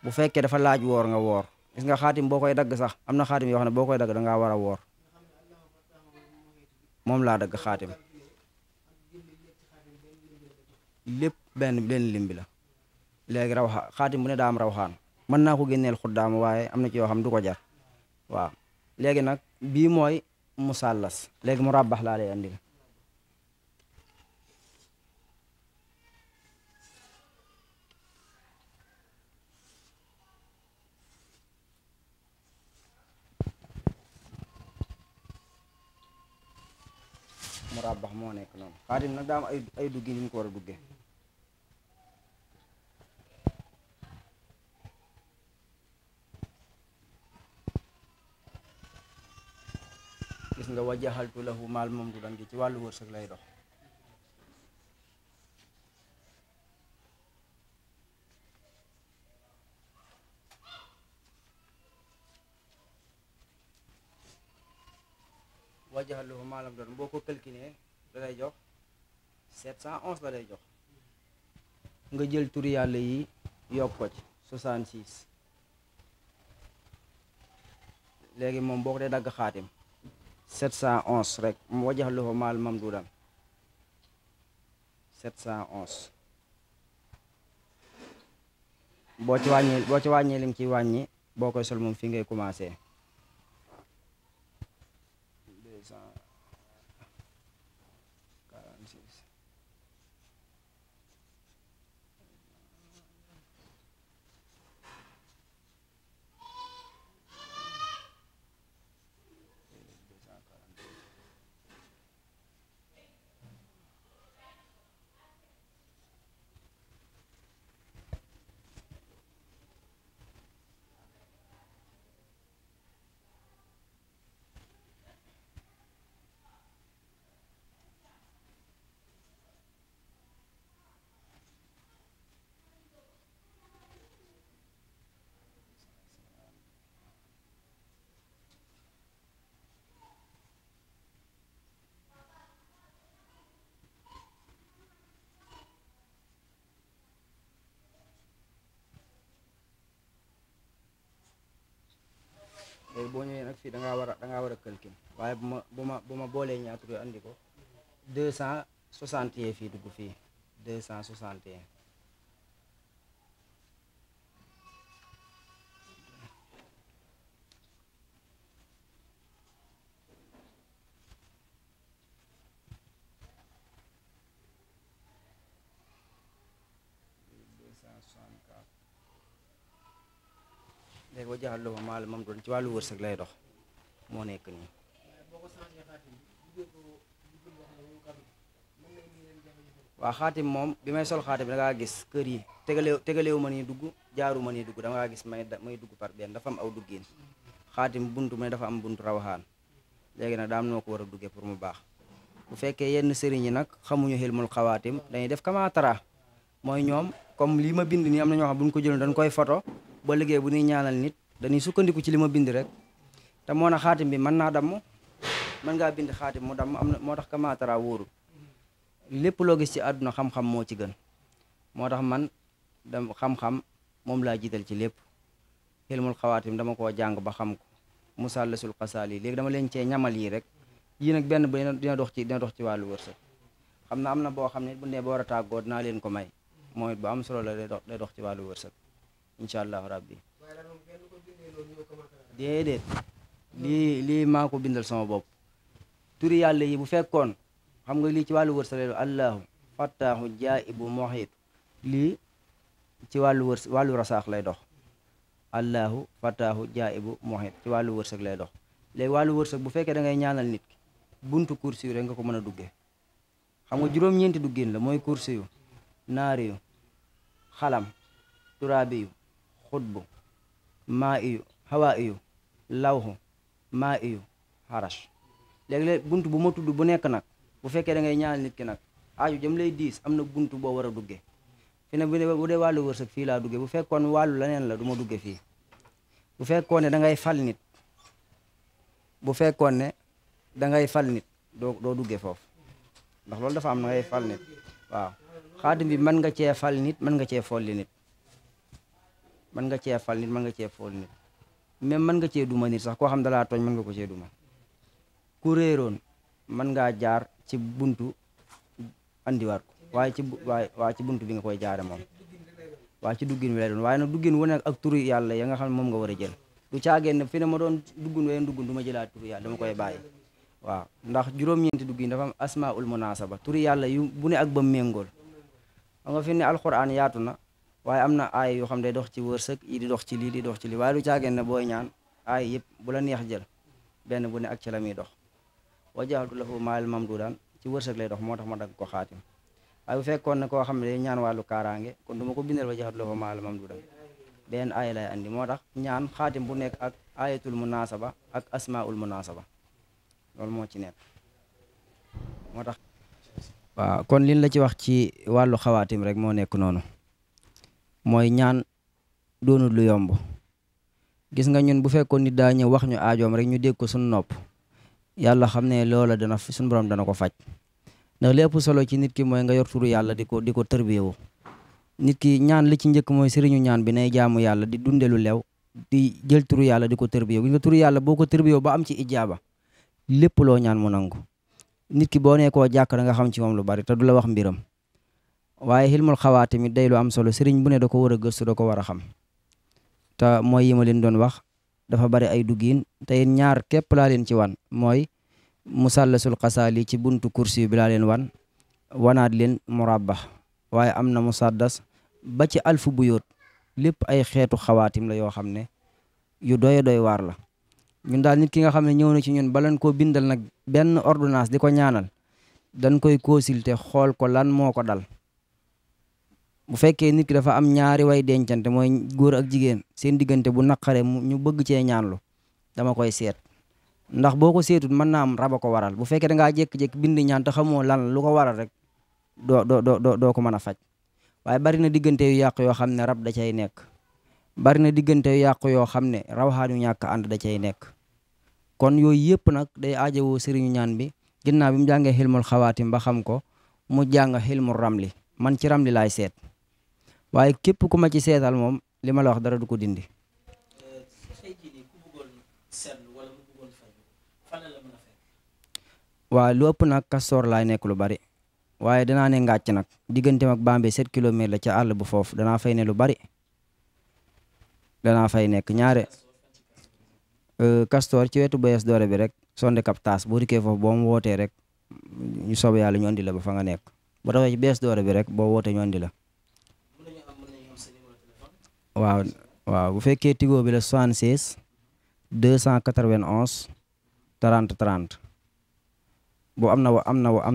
Speaker 1: bu fekkee dafa laaj woor nga woor gis nga xaatim boo koy dagg sax am na xaatim yoo xam ne boo koy dagg dangaa war a woor moom laa dagg xaatim lépp benn lim bi la léegi xaatim bu ne daa am rawxaan mën naa ko génneel xuddaam waaye am na ci yoo xam du ko jar waaw léegi nag bii mooy musallas léegi mu ràbbax laa lay andil mu ràbbax moo nekk noonu xaatim nag daa am ay duggi ni ñu ko war a duggee gis nga wajaxaltu lahu maal moom du dan gi ci wàllu wërsëg lay dox wajaxal lahu maalam doon boo ko calculé da lay jox 711 la lay jox nga jël turi yàlla yi yokk ko ci 66 léegi moom boo ko dee dagg xaatim 711 rek mu wajaxal lahu maal mamdudan 711 boo ci wàññee lim ci wàññi boo koy sol moom fi ngay commencé 246 léegi boo ñëwee nag fii dangaa war a calcul waaye bu ma boolee ñaar tur andi ko 261 fii dugg fii 261 264 léegi wajaxal lahu maal moom doon ci wàllu wërsëg lay dox moo nekk nii waa xaatim moom bi may sol xaatim da ngaa gis kër yi tegaleewu ma nii dugg jaaru ma nii dugg da ngaa gis may dugg par benn dafa am aw duggin xaatim buntu mu ne dafa am buntu rawaxaan léegi nag daam noo ko war a duggee pour mu baax bu fekkee yenn sëriñ yi nag xamuñu xilmul xawaatim dañuy def kama tara mooy ñoom comme lii ma bind nii am na ñoo xam bu ñu ko jëloon dañ koy photo ba liggéey bu ñuy ñaanal nit dañuy sukkandiku ci li ma bind rek te moo na xaatim bi mën naa damm mën ngaa bind xaatim mu damm am na moo tax kamaatara wóorul lépp loo gis ci àdduna xam-xam moo ci gën moo tax man dam xam-xam moom laa jiital ci lépp xilmul xawaatim dama koo jàng ba xam ko musallasul xasaal yi léegi dama leen cee ñamal yi rek yii nag benn bu dina dox ci wàllu wërsëg xam na am na boo xam ne bu ne ba war a tàggoo dinaa leen ko may mooy bu am solo la day dox ci wàllu wërsëg incha allahu rabbi déedéet lii maa ko bindal sama bopp turi yàlla yi bu fekkoon xam nga lii ci wàllu wërsëg lay dox allahu fattaahu jaa'ibu muhiit lii ci wàllu rasaax lay dox allahu fattaahu jaa'ibu muhiit ci wàllu wërsëg lay dox léegi wàllu wërsëg bu fekkee da ngay ñaanal nit ki buntu kursi yu rek nga ko mën a duggee xam nga juróom-ñeenti duggin la mooy kursi yu naari yu xalam turaabi yu xutbu maa iyu hawaa iyu lawhu maa iyu xarash léegi-léeg bunt bu ma tudd bu nekk nag bu fekkee da ngay ñaanal nit ki nag aaju jëm lay diis am na bunt boo war a duggee fi ne bu dee wàllu wërsëg fii laa duggee bu fekkoon wàllu leneen la du ma duggee fii bu fekkoon ne da ngay fal nit bu fekkoon ne da ngay fal nit doo duggee foofu ndax loolu dafa am na ngay fal nit waaw xaatim bi mën nga cee fal nit mën nga cee folli nit mën nga cee fal nit mën nga cee folli nit même mën nga cee duma nit sax koo xam dalaa tooñ mën nga ko cee duma ku réeroon mën ngaa jaar ci buntu andiwaat ko waaye ci buntu bi nga koy jaare moom waaye ci duggin wi lay doon waaye nag duggin wu nekk ak turu yàlla ya nga xam ne moom nga war a jël du caageen ne fi ne ma doon duggun ween duggun du ma jëlaat turu yàlla dama koy bàyyi waaw ndax juróom-ñeenti duggin dafa am asmaul munasaba turu yàlla yu bu ne ak ba méngool xam nga fi ne alquran yaatu na waaye am na aay yoo xam day dox ci wërsëg yi di dox ci lii di dox ci lii waaye du caageen ne booy ñaan aay yëpp bu la neex jël benn bu ne ak ci la muy dox wajaxaltu lahu maal mamdudan ci wërsëg lay dox moo tax ma dagg ko xaatim waaye bu fekkoon ne koo xam ne day ñaan wàllu kaaraange kon du ma ko bindal wajaxaltu lahu maal mamdudan benn aaya lay andi moo tax ñaan xaatim bu nekk ak ayatul munasaba ak asmaul munasaba loolu moo ci nekk moo tax waaw kon liñ la ci wax ci wàllu xawaatim rek moo nekk noonu mooy ñaan doonul lu yomb gis nga ñun bu fekkoon nit daa ñëw wax ñu aajoom rek ñu dégg ko suñu nopp yàlla xam ne loola dana suñu borom dana ko faj ndax lépp solo ci nit ki mooy nga yor turu yàlla di ko tërbiyewu nit ki ñaan li ci njëkk mooy sëriñu ñaan bi nay jaamu yàlla di dundelu lew di jël turu yàlla di ko tërbiyewu gis nga turu yàlla boo ko tërbiyewu ba am ci ijaaba lépp loo ñaan mu nangu nit ki boo nee koo jàkk da nga xam ci moom lu bari te du la wax mbiram waaye xilmul xawaatim it day lu am solo sëriñ bu ne da ko war a gëstu da ko war a xam te mooy yi ma leen doon wax dafa bari ay duggiin te ñaar képp laa leen ci wan mooy musallasul xasaali ci buntu kursi bi laa leen wanaat leen murabba waaye am na musaddas ba ci alfu bu yóot lépp ay xeetu xawaatim la yoo xam ne yu doy waar la ñun daal nit ki nga xam ne ñëw na ci ñun balan koo bindal nag benn ordonnance di ko ñaanal dañ koy consulter xool ko lan moo ko dal bu fekkee nit ki dafa am ñaari way dencante mooy góor ak jigéen seen diggante bu naqare ñu bëgg cee ñaanlu dama koy seet ndax boo ko seetut mën naa am raba ko waral bu fekkee da ngaa jékki-jékki bind ñaan te xamoo lan lu ko waral rek doo ko mën a faj waaye bari na diggante yu yàq yoo xam ne rab da cay nekk bari na diggante yu yàq yoo xam ne rawxaan yu ñàkk ànd da cay nekk kon yooyu yëpp nag day aajowoo sëriñu ñaan bi ginnaaw bi mu jàngee xilmul xawaatim ba xam ko mu jàng xilmul ramli man ci ramli laay seet waaye képp ku ma ci seetal moom li ma la wax dara du ko dindi. waaw lu ëpp nag Kastoor laay nekk lu bari waaye danaa ne ngàcc nag digganteem ak Bambey 7 kilomètres la ca àll bu foofu danaa fay ne lu bari danaa fay nekk ñaare Kastoor ci wetu Boyes Doore bi rek sonde kap taas boo dikkee foofu boo mu wootee rek ñu soobee yàlla ñu andi la ba fa nga nekk boo taxee ci Boyes Doore bi rek boo wootee ñu andi la waaw bu fekkee Tigo bi la 76 291 30 30 boo am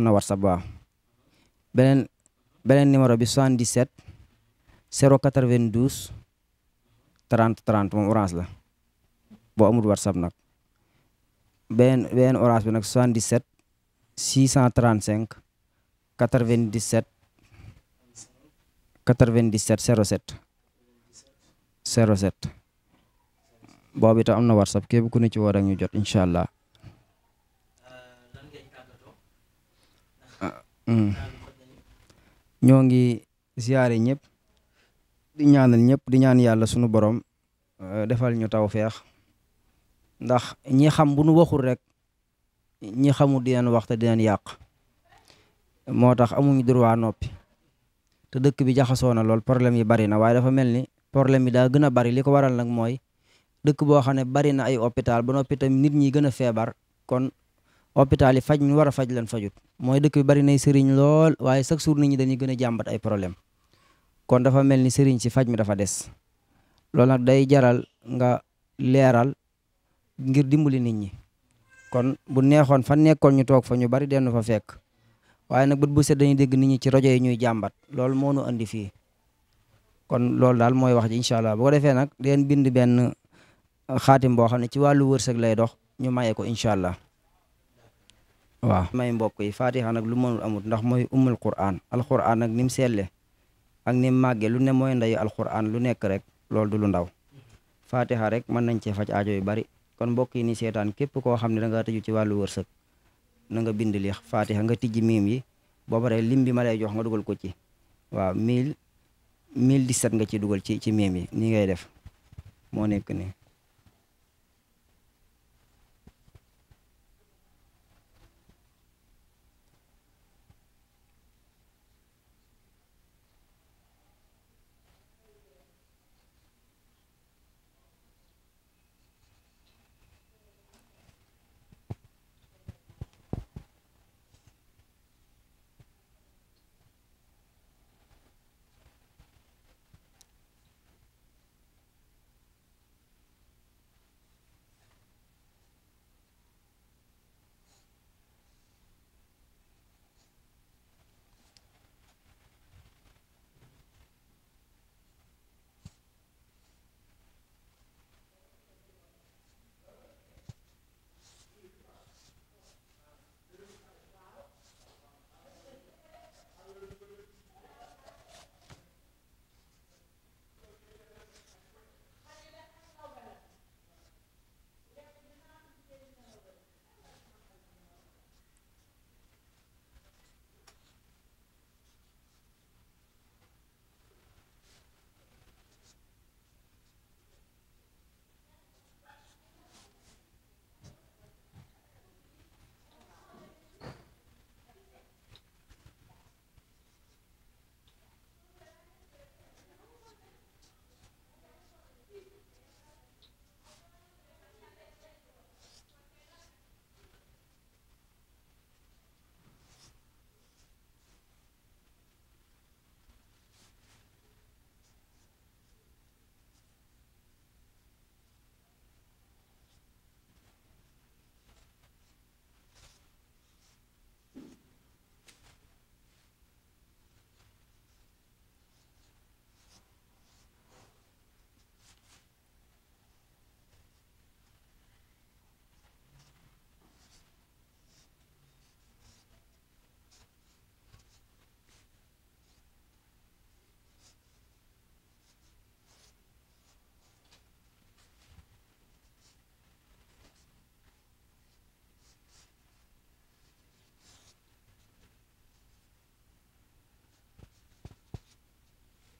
Speaker 1: na WhatsApp waaw beneen numéro bi 77 092 30 30 moom orange la boo amul WhatsApp nag beneen orange bi nag 77 635 97 07 07 boobu itam am na WhatsApp képp ku ne ci woo rek ñu jot incha allah. ñoo ngi ziyaare ñëpp di ñaanal ñëpp di ñaan yàlla sunu borom defal ñu tawfeex ndax ñi xam bu nu waxul rek ñi xamul di leen wax te di leen yàq moo tax amuñu droit noppi te dëkk bi jaxasoo na lool problème yi bari na waaye dafa mel ni problème yi daa gën a bari li ko waral nag mooy dëkk boo xam ne bari na ay hôpital ba noppi tamit nit ñi gën a feebar kon hôpital yi faj ñu war a faj leen fajut mooy dëkk bi bari nay sëriñ lool waaye chaque jour nit ñi dañuy gën a jàmbat ay problème kon dafa mel ni sëriñ si faj mi dafa des loolu nag day jaral nga leeral ngir dimbali nit ñi kon bu neexoon fa nekkoon ñu toog fa ñu bari denn fa fekk waaye nag bët bu set dañuy dégg nit ñi ci rajo yi ñuy jàmbat loolu moo nu andi fii kon loolu daal mooy wax ji incha allah bu ko defee nag den bind benn xaatim boo xam ne ci wàllu wërsëg lay dox ñu maye ko incha allah waaw. may mbokk yi fatiha nag lu mënul amut ndax mooy ummul quran alquran nag ni mu selle ak ni mu màggee lu ne mooy ndeyu alquran lu nekk rek loolu du lu ndaw fatiha rek mën nañ cee faj aajo yu bari kon mbokk yi ni seetaan képp koo xam ne da nga tëju ci wàllu wërsëg na nga bind li fatiha nga tijji miim yi boo paree lim bi ma lay jox nga dugal ko ci waaw 1017 nga ci dugal ci miim yi ni ngay def moo nekk nii.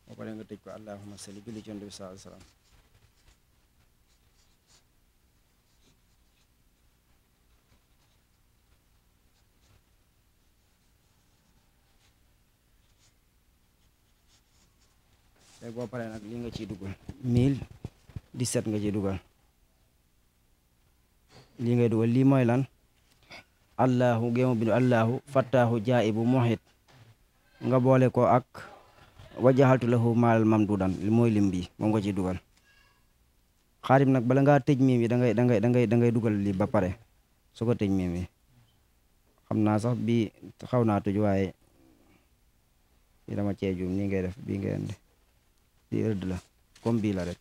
Speaker 1: boo paree nga tëj ko allahumma salli julli ci Yonent bi sallallahu alayhi wa sallam. léegi boo paree nag li nga ciy dugal 1017 nga ciy dugal lii ngay dugal lii mooy lan allahu géemu bindu allahu fattaahu jaa'ibu muhit nga boole ko ak wajaxaltu lahu maalal mamdudan li mooy lim bi moom nga ciy dugal xaarim nag bala ngaa tëj miim yi da ngay dugal lii ba pare su ko tëj miim yi xam naa sax bii xaw naa tëj waaye bi dama cee juum nii ngay def bii ngay indi di rëdd la comme bii la rek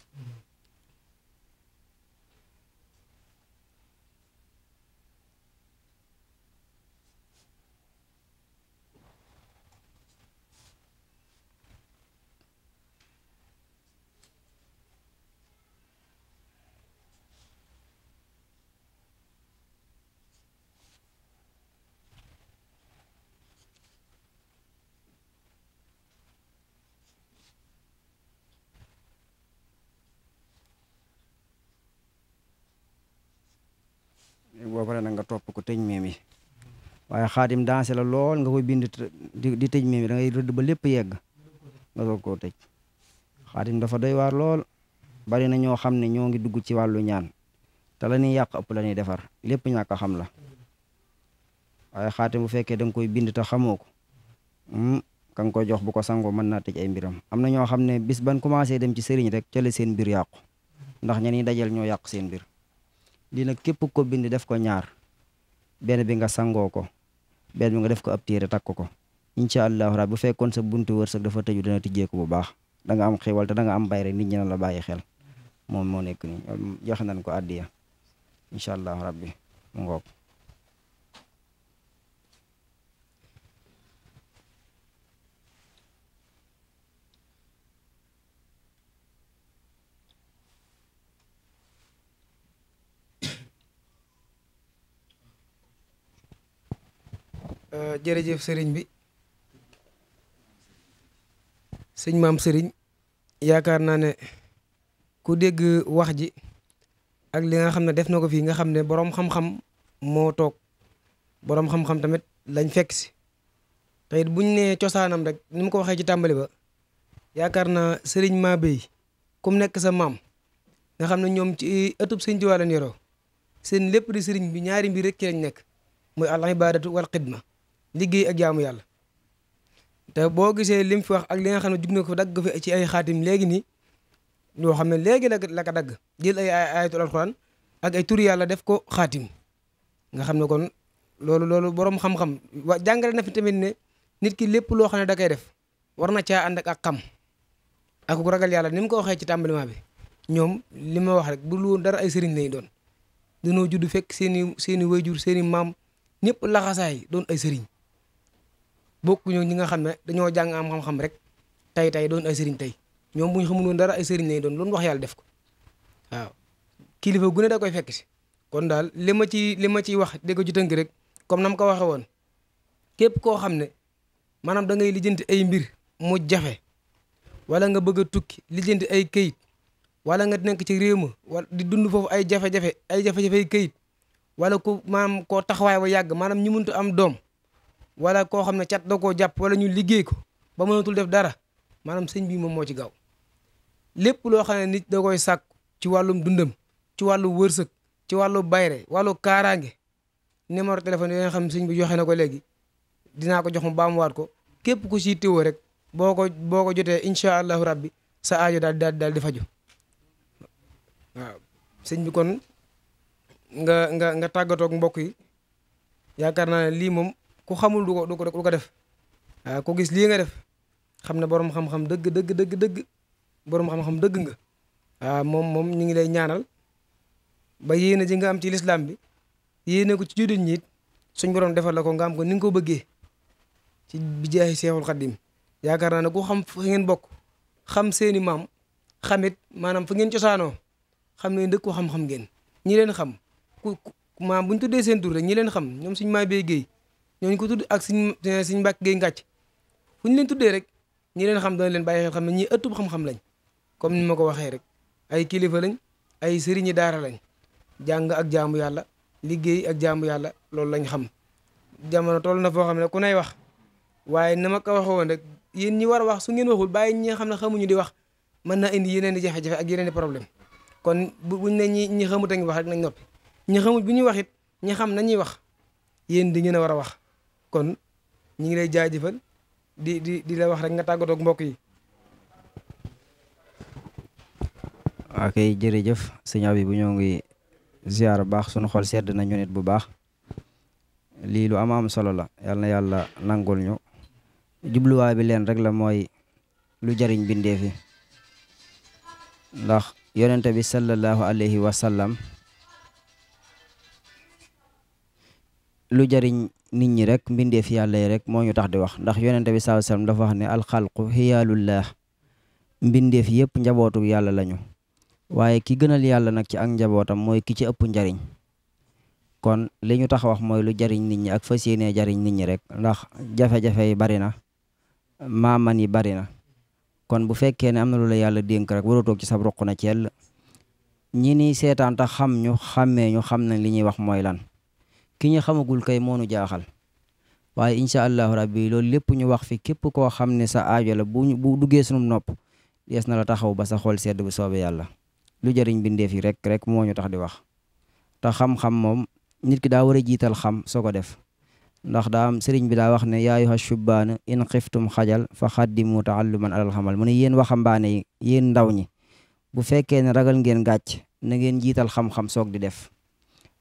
Speaker 1: boo paree nag nga topp ko tëj miim yi waaye xaatim dansé la lool nga koy bind di tëj miim yi da ngay rëdd ba lépp yegg nga soog koo tëj xaatim dafa doy waar lool bari na ñoo xam ne ñoo ngi dugg ci wàllu ñaan te la ñuy yàq ëpp la ñuy defar lépp ñàkk a xam la waaye xaatim bu fekkee da nga koy bind te xamoo ko ka nga koy jox bu ko sangoo mën naa tëj ay mbiram am na ñoo xam ne bis ban commencé dem ci sëriñ rek ca la seen mbir yàqu ndax ña ñuy dajal ñoo yàq seen mbir lii nag képp ko bind def ko ñaar benn bi nga sangoo ko benn bi nga def ko ab téere takk ko incha allahu rabbi bu fekkoon sa buntu wërsëg dafa tëju dana tijjeeku bu baax da nga am xéwal te da nga am bay rek nit ñi na la bàyyi xel moom moo nekk nii joxe nañ ko addiya incha allahu rabbi mu ngoog.
Speaker 2: jërëjëf sëriñ bi sëñ maam sëriñ yaakaar naa ne ku dégg wax ji ak li nga xam ne def na ko fii nga xam ne boroom xam-xam moo toog boroom xam-xam tamit lañ fekk si te it buñ nee cosaanam rek ni mu ko waxee ci tàmbali ba yaakaar naa sëriñ maa béy kum nekk sa maam nga xam ne ñoom ci ëttub sëñ Tuubaa lañ yoroo seen lépp di sëriñ bi ñaari mbir rek ci lañ nekk muy al ibadatu wal xidma liggéey ak jaamu yàlla te boo gisee lim fi wax ak li nga xam ne jug na ko dagg fi ci ay xaatim léegi nii yoo xam ne léegi la ko dagg jël ay ayatul alquran ak ay turi yàlla def ko xaatim nga xam ne kon loolu borom xam-xam jàngale na fi tamit ne nit ki lépp loo xam ne da koy def war na caa ànd ak xam ak ku ragal yàlla ni mu ko waxee ci tàmbaliment bi ñoom li ma wax rek bu lu woon dara ay sëriñ lañu doon dañoo judd fekk seeni wayjur seeni maam ñëpp laxasaay doon ay sëriñ bokkuñu ñi nga xam ne dañoo jàng am xam-xam rek tey doon ay sëriñ tey ñoom bu ñu xamul woon dara ay sëriñ lañu doon loolu wax yàlla def ko waaw kilifa gu ne da koy fekk si kon daal li ma ciy wax dégg ko ci tënk rek comme na ma ko waxee woon képp koo xam ne maanaam da ngay lijjanti ay mbir mu jafe wala nga bëgg a tukki lijjanti ay këyit wala nga nekk ci réew ma wala di dund foofu ay jafe-jafe ay këyit wala ku maanaam koo taxawaay ba yàgg maanaam ñu mënut am doom wala koo xam ne cat da koo jàpp wala ñu liggéey ko ba mënatul def dara maanaam sëñ bi moom moo ci gaaw lépp loo xam ne nit da koy sàkk ci wàllum dundam ci wàllu wërsëg ci wàllu bayre wàllu kaaraange numéro téléphone yi nga xam ne sëñ bi joxe na ko léegi dinaa ko jox mu baamuwaat ko képp ku siy téwoo rek boo ko jotee incha allahu rabbi sa aajo daal di faju waaw sëñ bi kon nga tàggatoog mbokk yi yaakaar naa ne lii moom ku xamul du ko def waaw ku gis lii nga def xam ne borom xam-xam dëgg borom xam-xam dëgg nga waaw moom ñu ngi lay ñaanal ba yéene ji nga am ci lislaam bi yéene ko ci jullit ñi it suñ borom defal la ko nga am ko ni nga ko bëggee ci bi jaahi Seexul Xaddim yaakaar naa ne ku xam fa ngeen bokk xam seeni maam xamit maanaam fa ngeen cosaanoo xam ne dëkk ko xam-xam ngeen ñi leen xam maam bu ñu tuddee seen tur rek ñi leen xam ñoom suñu maa bee géey ñooñu ko tudd ak suñ mbàkk géey ngàcc fu ñu leen tuddee rek ñi leen xam dana leen bàyyi xel xam ne ñii ëttub xam-xam lañ comme ni ma ko waxee rek ay kilifa lañ ay sëriñi daara lañ jàng ak jaamu yàlla liggéey ak jaamu yàlla loolu lañ xam jamono toll na foo xam ne ku nay wax waaye na ma ko waxee woon rek yéen ñi war a wax su ngeen waxul bàyyi ñi nga xam ne xamuñu di wax mën naa indi yeneen i jafe-jafe ak yeneen i problème kon buñ ne ñi xamut a ngi wax rek nañ noppi ñi xamut bu ñuy wax it ñi xam nañuy wax yéen di ngeen a war a wax kon ñi ngi lay jaajëfal di la wax rek nga tàggatoo ak mbokk yi.
Speaker 1: ok jërëjëf sëñ Habib bu ñoo ngi ziar bu baax sunu xol sedd nañu nit bu baax lii lu am solo la yal na yàlla nangul ñu jubluwaay bi leen rek la mooy lu jariñ bindee fi ndax yonente bi sallallahu alayhi wa sallam lu jariñ nit ñi rek mbindeef yàlla yi rek moo ñu tax di wax ndax yonente bi sallallahu alayhi wa sallam dafa wax ne alxalqu xiyaalullah mbindeef yëpp njabootu yàlla lañu waaye ki gënal yàlla nag ci ak njabootam mooy ki ci ëpp njariñ kon li ñu tax wax mooy lu jariñ nit ñi ak fas yéenee jariñ nit ñi rek ndax jafe-jafe yi bari na maaman yi bari na kon bu fekkee ne am na lu la yàlla dénk rek waroo toog ci sab roq na ceel ñi ni seetaan tax xam ñu xàmmee ñu xam nañ li ñuy wax mooy lan ki ñu xamagul kay moonu jaaxal waaye incha allahu rabbi loolu lépp ñu wax fi képp koo xam ne sa aajo la bu duggee sunum nopp dees na la taxaw ba sa xol sedd bu soobee yàlla lu jëriñ bindeef yi rek moo ñu tax di wax te xam-xam moom nit ki daa war a jiital xam soo ko def ndax daa am sëriñ bi daa wax ne yaa ayyuha shubbaana in xiftum xajal fa xaddimu taalluman alal xamal mu ne yéen waxambaane yi yéen ndaw ñi bu fekkee ne ragal ngeen gàcc na ngeen jiital xam-xam soog di def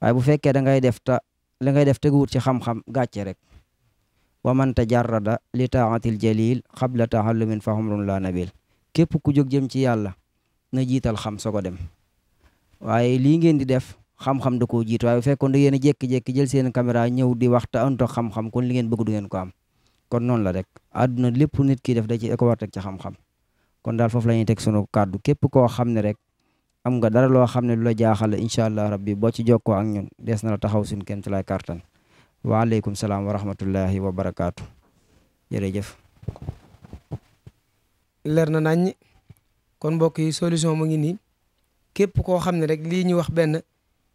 Speaker 1: waaye bu fekkee da ngay def ta la ngay def teguwut ci xam-xam gàcce rek wa man tajarrada li taatil jalil xabla taallumin fa humrun la nabil képp ku jóg jëm ci yàlla na jiital xam soo ko dem waaye lii ngeen di def xam-xam da koo jiitu waaye bu fekkoon da ngeen a jékki-jékki jël seen caméra ñëw di wax te anto xam-xam kon li ngeen bëgg du ngeen ko am kon noonu la rek àdduna lépp nit ki def da ci ko war teg ci xam-xam kon daal foofu la ñuy teg sunu kàddu képp koo xam ne rek am nga dara loo xam ne lu la jaaxal incha allah rabbi boo ci jokkoo ak ñun des na la taxaw suñu kéem tolluwaay kartan waaleykum salaam wa rahmatullahi wa barakaatu jërëjëf.
Speaker 2: leer na nañ kon mbokk yi solution mu ngi nii képp koo xam ne rek lii ñu wax benn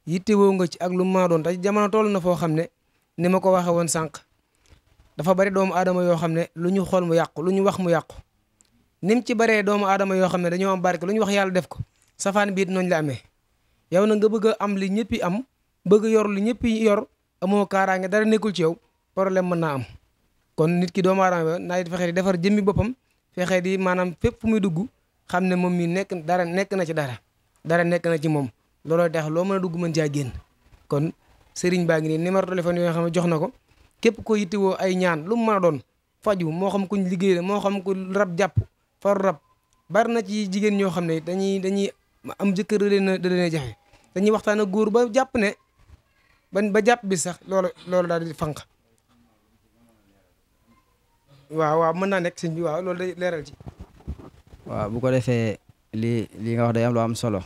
Speaker 2: yittewoo nga ci ak lu maa doon te jamono toll na foo xam ne ni ma ko waxee woon sànq dafa bari doomu aadama yoo xam ne lu ñu xool mu yàqu lu ñu wax mu yàqu nim ci baree doomu aadama yoo xam ne dañoo am barke lu ñu wax yàlla def ko safaan biit nooñu la amee yow na nga bëgg a am li ñëpp am bëgg yor li ñëpp yor amoo kaaraange dara nekkul ci yow problème mën naa am kon nit ki doomu aadama naa it fexe di defar jëmmi boppam fexe di maanaam fépp fu muy dugg xam ne moom mi nekk na ci dara nekk na ci moom looloo tax loo mën a dugg mën caa génn kon sëriñ baa ngi nii numéro téléphone yoo xam ne jox na ko képp ko yittewoo ay ñaan lu mu mën a doon faju moo xam kuñ liggéey la moo xam ku rab jàpp faru rab bari na ci jigéen ñoo xam ne dañuy am jëkkër da leen jafe dañuy waxtaan ak góor ba jàpp ne ba jàpp bi sax loolu daal di fànq waaw mën naa nekk sëñ bi waaw loolu day leeral ci
Speaker 1: waaw bu ko defee li nga wax day am lu am solo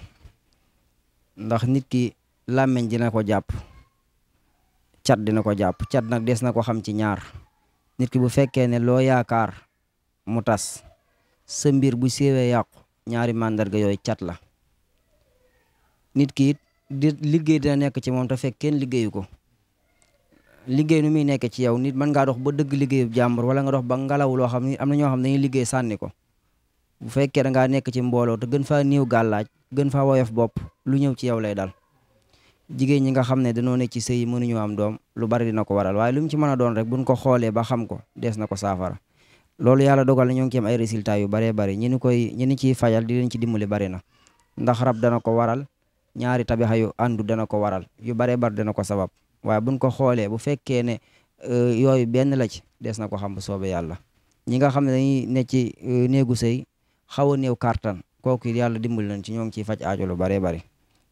Speaker 1: ndax nit ki làmmiñ dina ko jàpp cat dina ko jàpp cat nag des na ko xam ci ñaar nit ki bu fekkee ne loo yaakaar mu tas sa mbir bu séewee yàqu ñaari màndarga yooyu cat la nit ki it di liggéey dina nekk ci moom te fekk kenn liggéeyu ko liggéey nu muy nekk ci yow nit mën ngaa dox ba dëgg liggéeyu jàmbur wala nga dox ba ngelaw loo xam ne am na ñoo xam ne dañuy liggéey sànni ko bu fekkee da ngaa nekk ci mbooloo te gën faa néew gàllaaj gën faa woyof bopp lu ñëw ci yow lay dal jigéen ñi nga xam ne dañoo nekk ci sëy mënuñu am doom lu bari dina ko waral waaye lu mu ci mën a doon rek buñ ko xoolee ba xam ko dees na ko saafara loolu yàlla dogal na ñoo ngi ci am ay résultats yu baree bari ñi ni ciy fajal di leen ci dimbali bari na ndax rab dana ko waral ñaari tabixa yu àndu dana ko waral yu baree bari dana ko sabab waaye buñ ko xoolee bu fekkee ne yooyu benn la ci dees na ko xam bu soobee yàlla ñi nga xam ne dañuy ne ci néegu sëy xaw a néew kartan kooku yàlla dimbali nañ ci ñoo ngi ciy faj aajo lu baree bari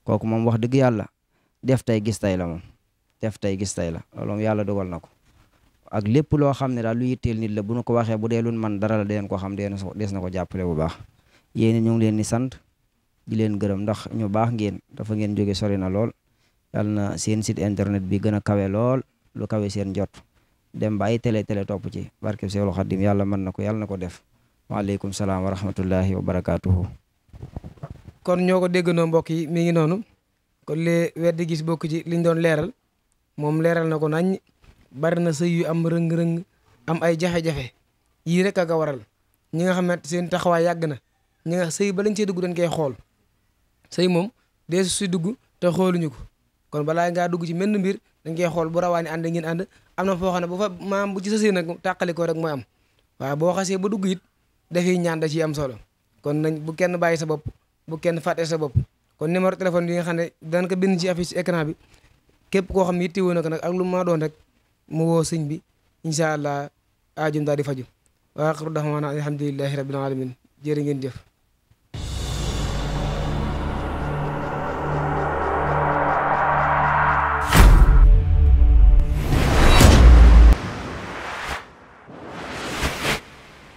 Speaker 1: kooku moom wax dëgg yàlla def tey gis tey la moom def tey gis tey la loolu moom yàlla dogal na ko ak lépp loo xam ne daal lu yitteel nit la bu nu ko waxee bu dee lun man dara la deen ko xam dees na ko jàppale bu baax yéen ñu ngi leen di sant di leen gërëm ndax ñu baax ngeen dafa ngeen jóge sori na lool yàlla na seen site internet bi gën a kawe lool lu kawe seen jot dem ba ay télé topp ci barke Seexul Xaddim yàlla mën na ko yàlla na ko def waaleykum salaam wa rahmatullahi wa barakaatuhu.
Speaker 2: kon ñoo ko déggandoo mbokk yi mi ngi noonu kon lee weddi gis bokk ci liñ doon leeral moom leeral na ko nañ bari na sëy yu am rëng-rëng am ay jafe-jafe yii rek a ko waral ñi nga xam ne seen taxawaay yàgg na ñi nga sëy ba lañ see dugg dañ koy xool sëy moom dee su si dugg te xooluñu ko kon balaa ngaa dugg ci menn mbir dañ koy xool bu rawaani ànd ngeen ànd am na foo xam ne bu fa maam bu ci sëy nag tàqali ko rek mooy am waaye boo xasee ba dugg it dafay ñaan da ciy am solo kon nañ bu kenn bàyyi sa bopp bu kenn fàtte sa bopp kon numéro téléphone bi nga xam ne daan ko bind ci affiche ci écran bi képp koo xam ne yittewoo na ko nag ak lu ma doon rek mu woo sëñ bi incha allah aajum daal di faju wa axiru daxwaana alhamdulillahi rabbil alamin jërë ngeen jëf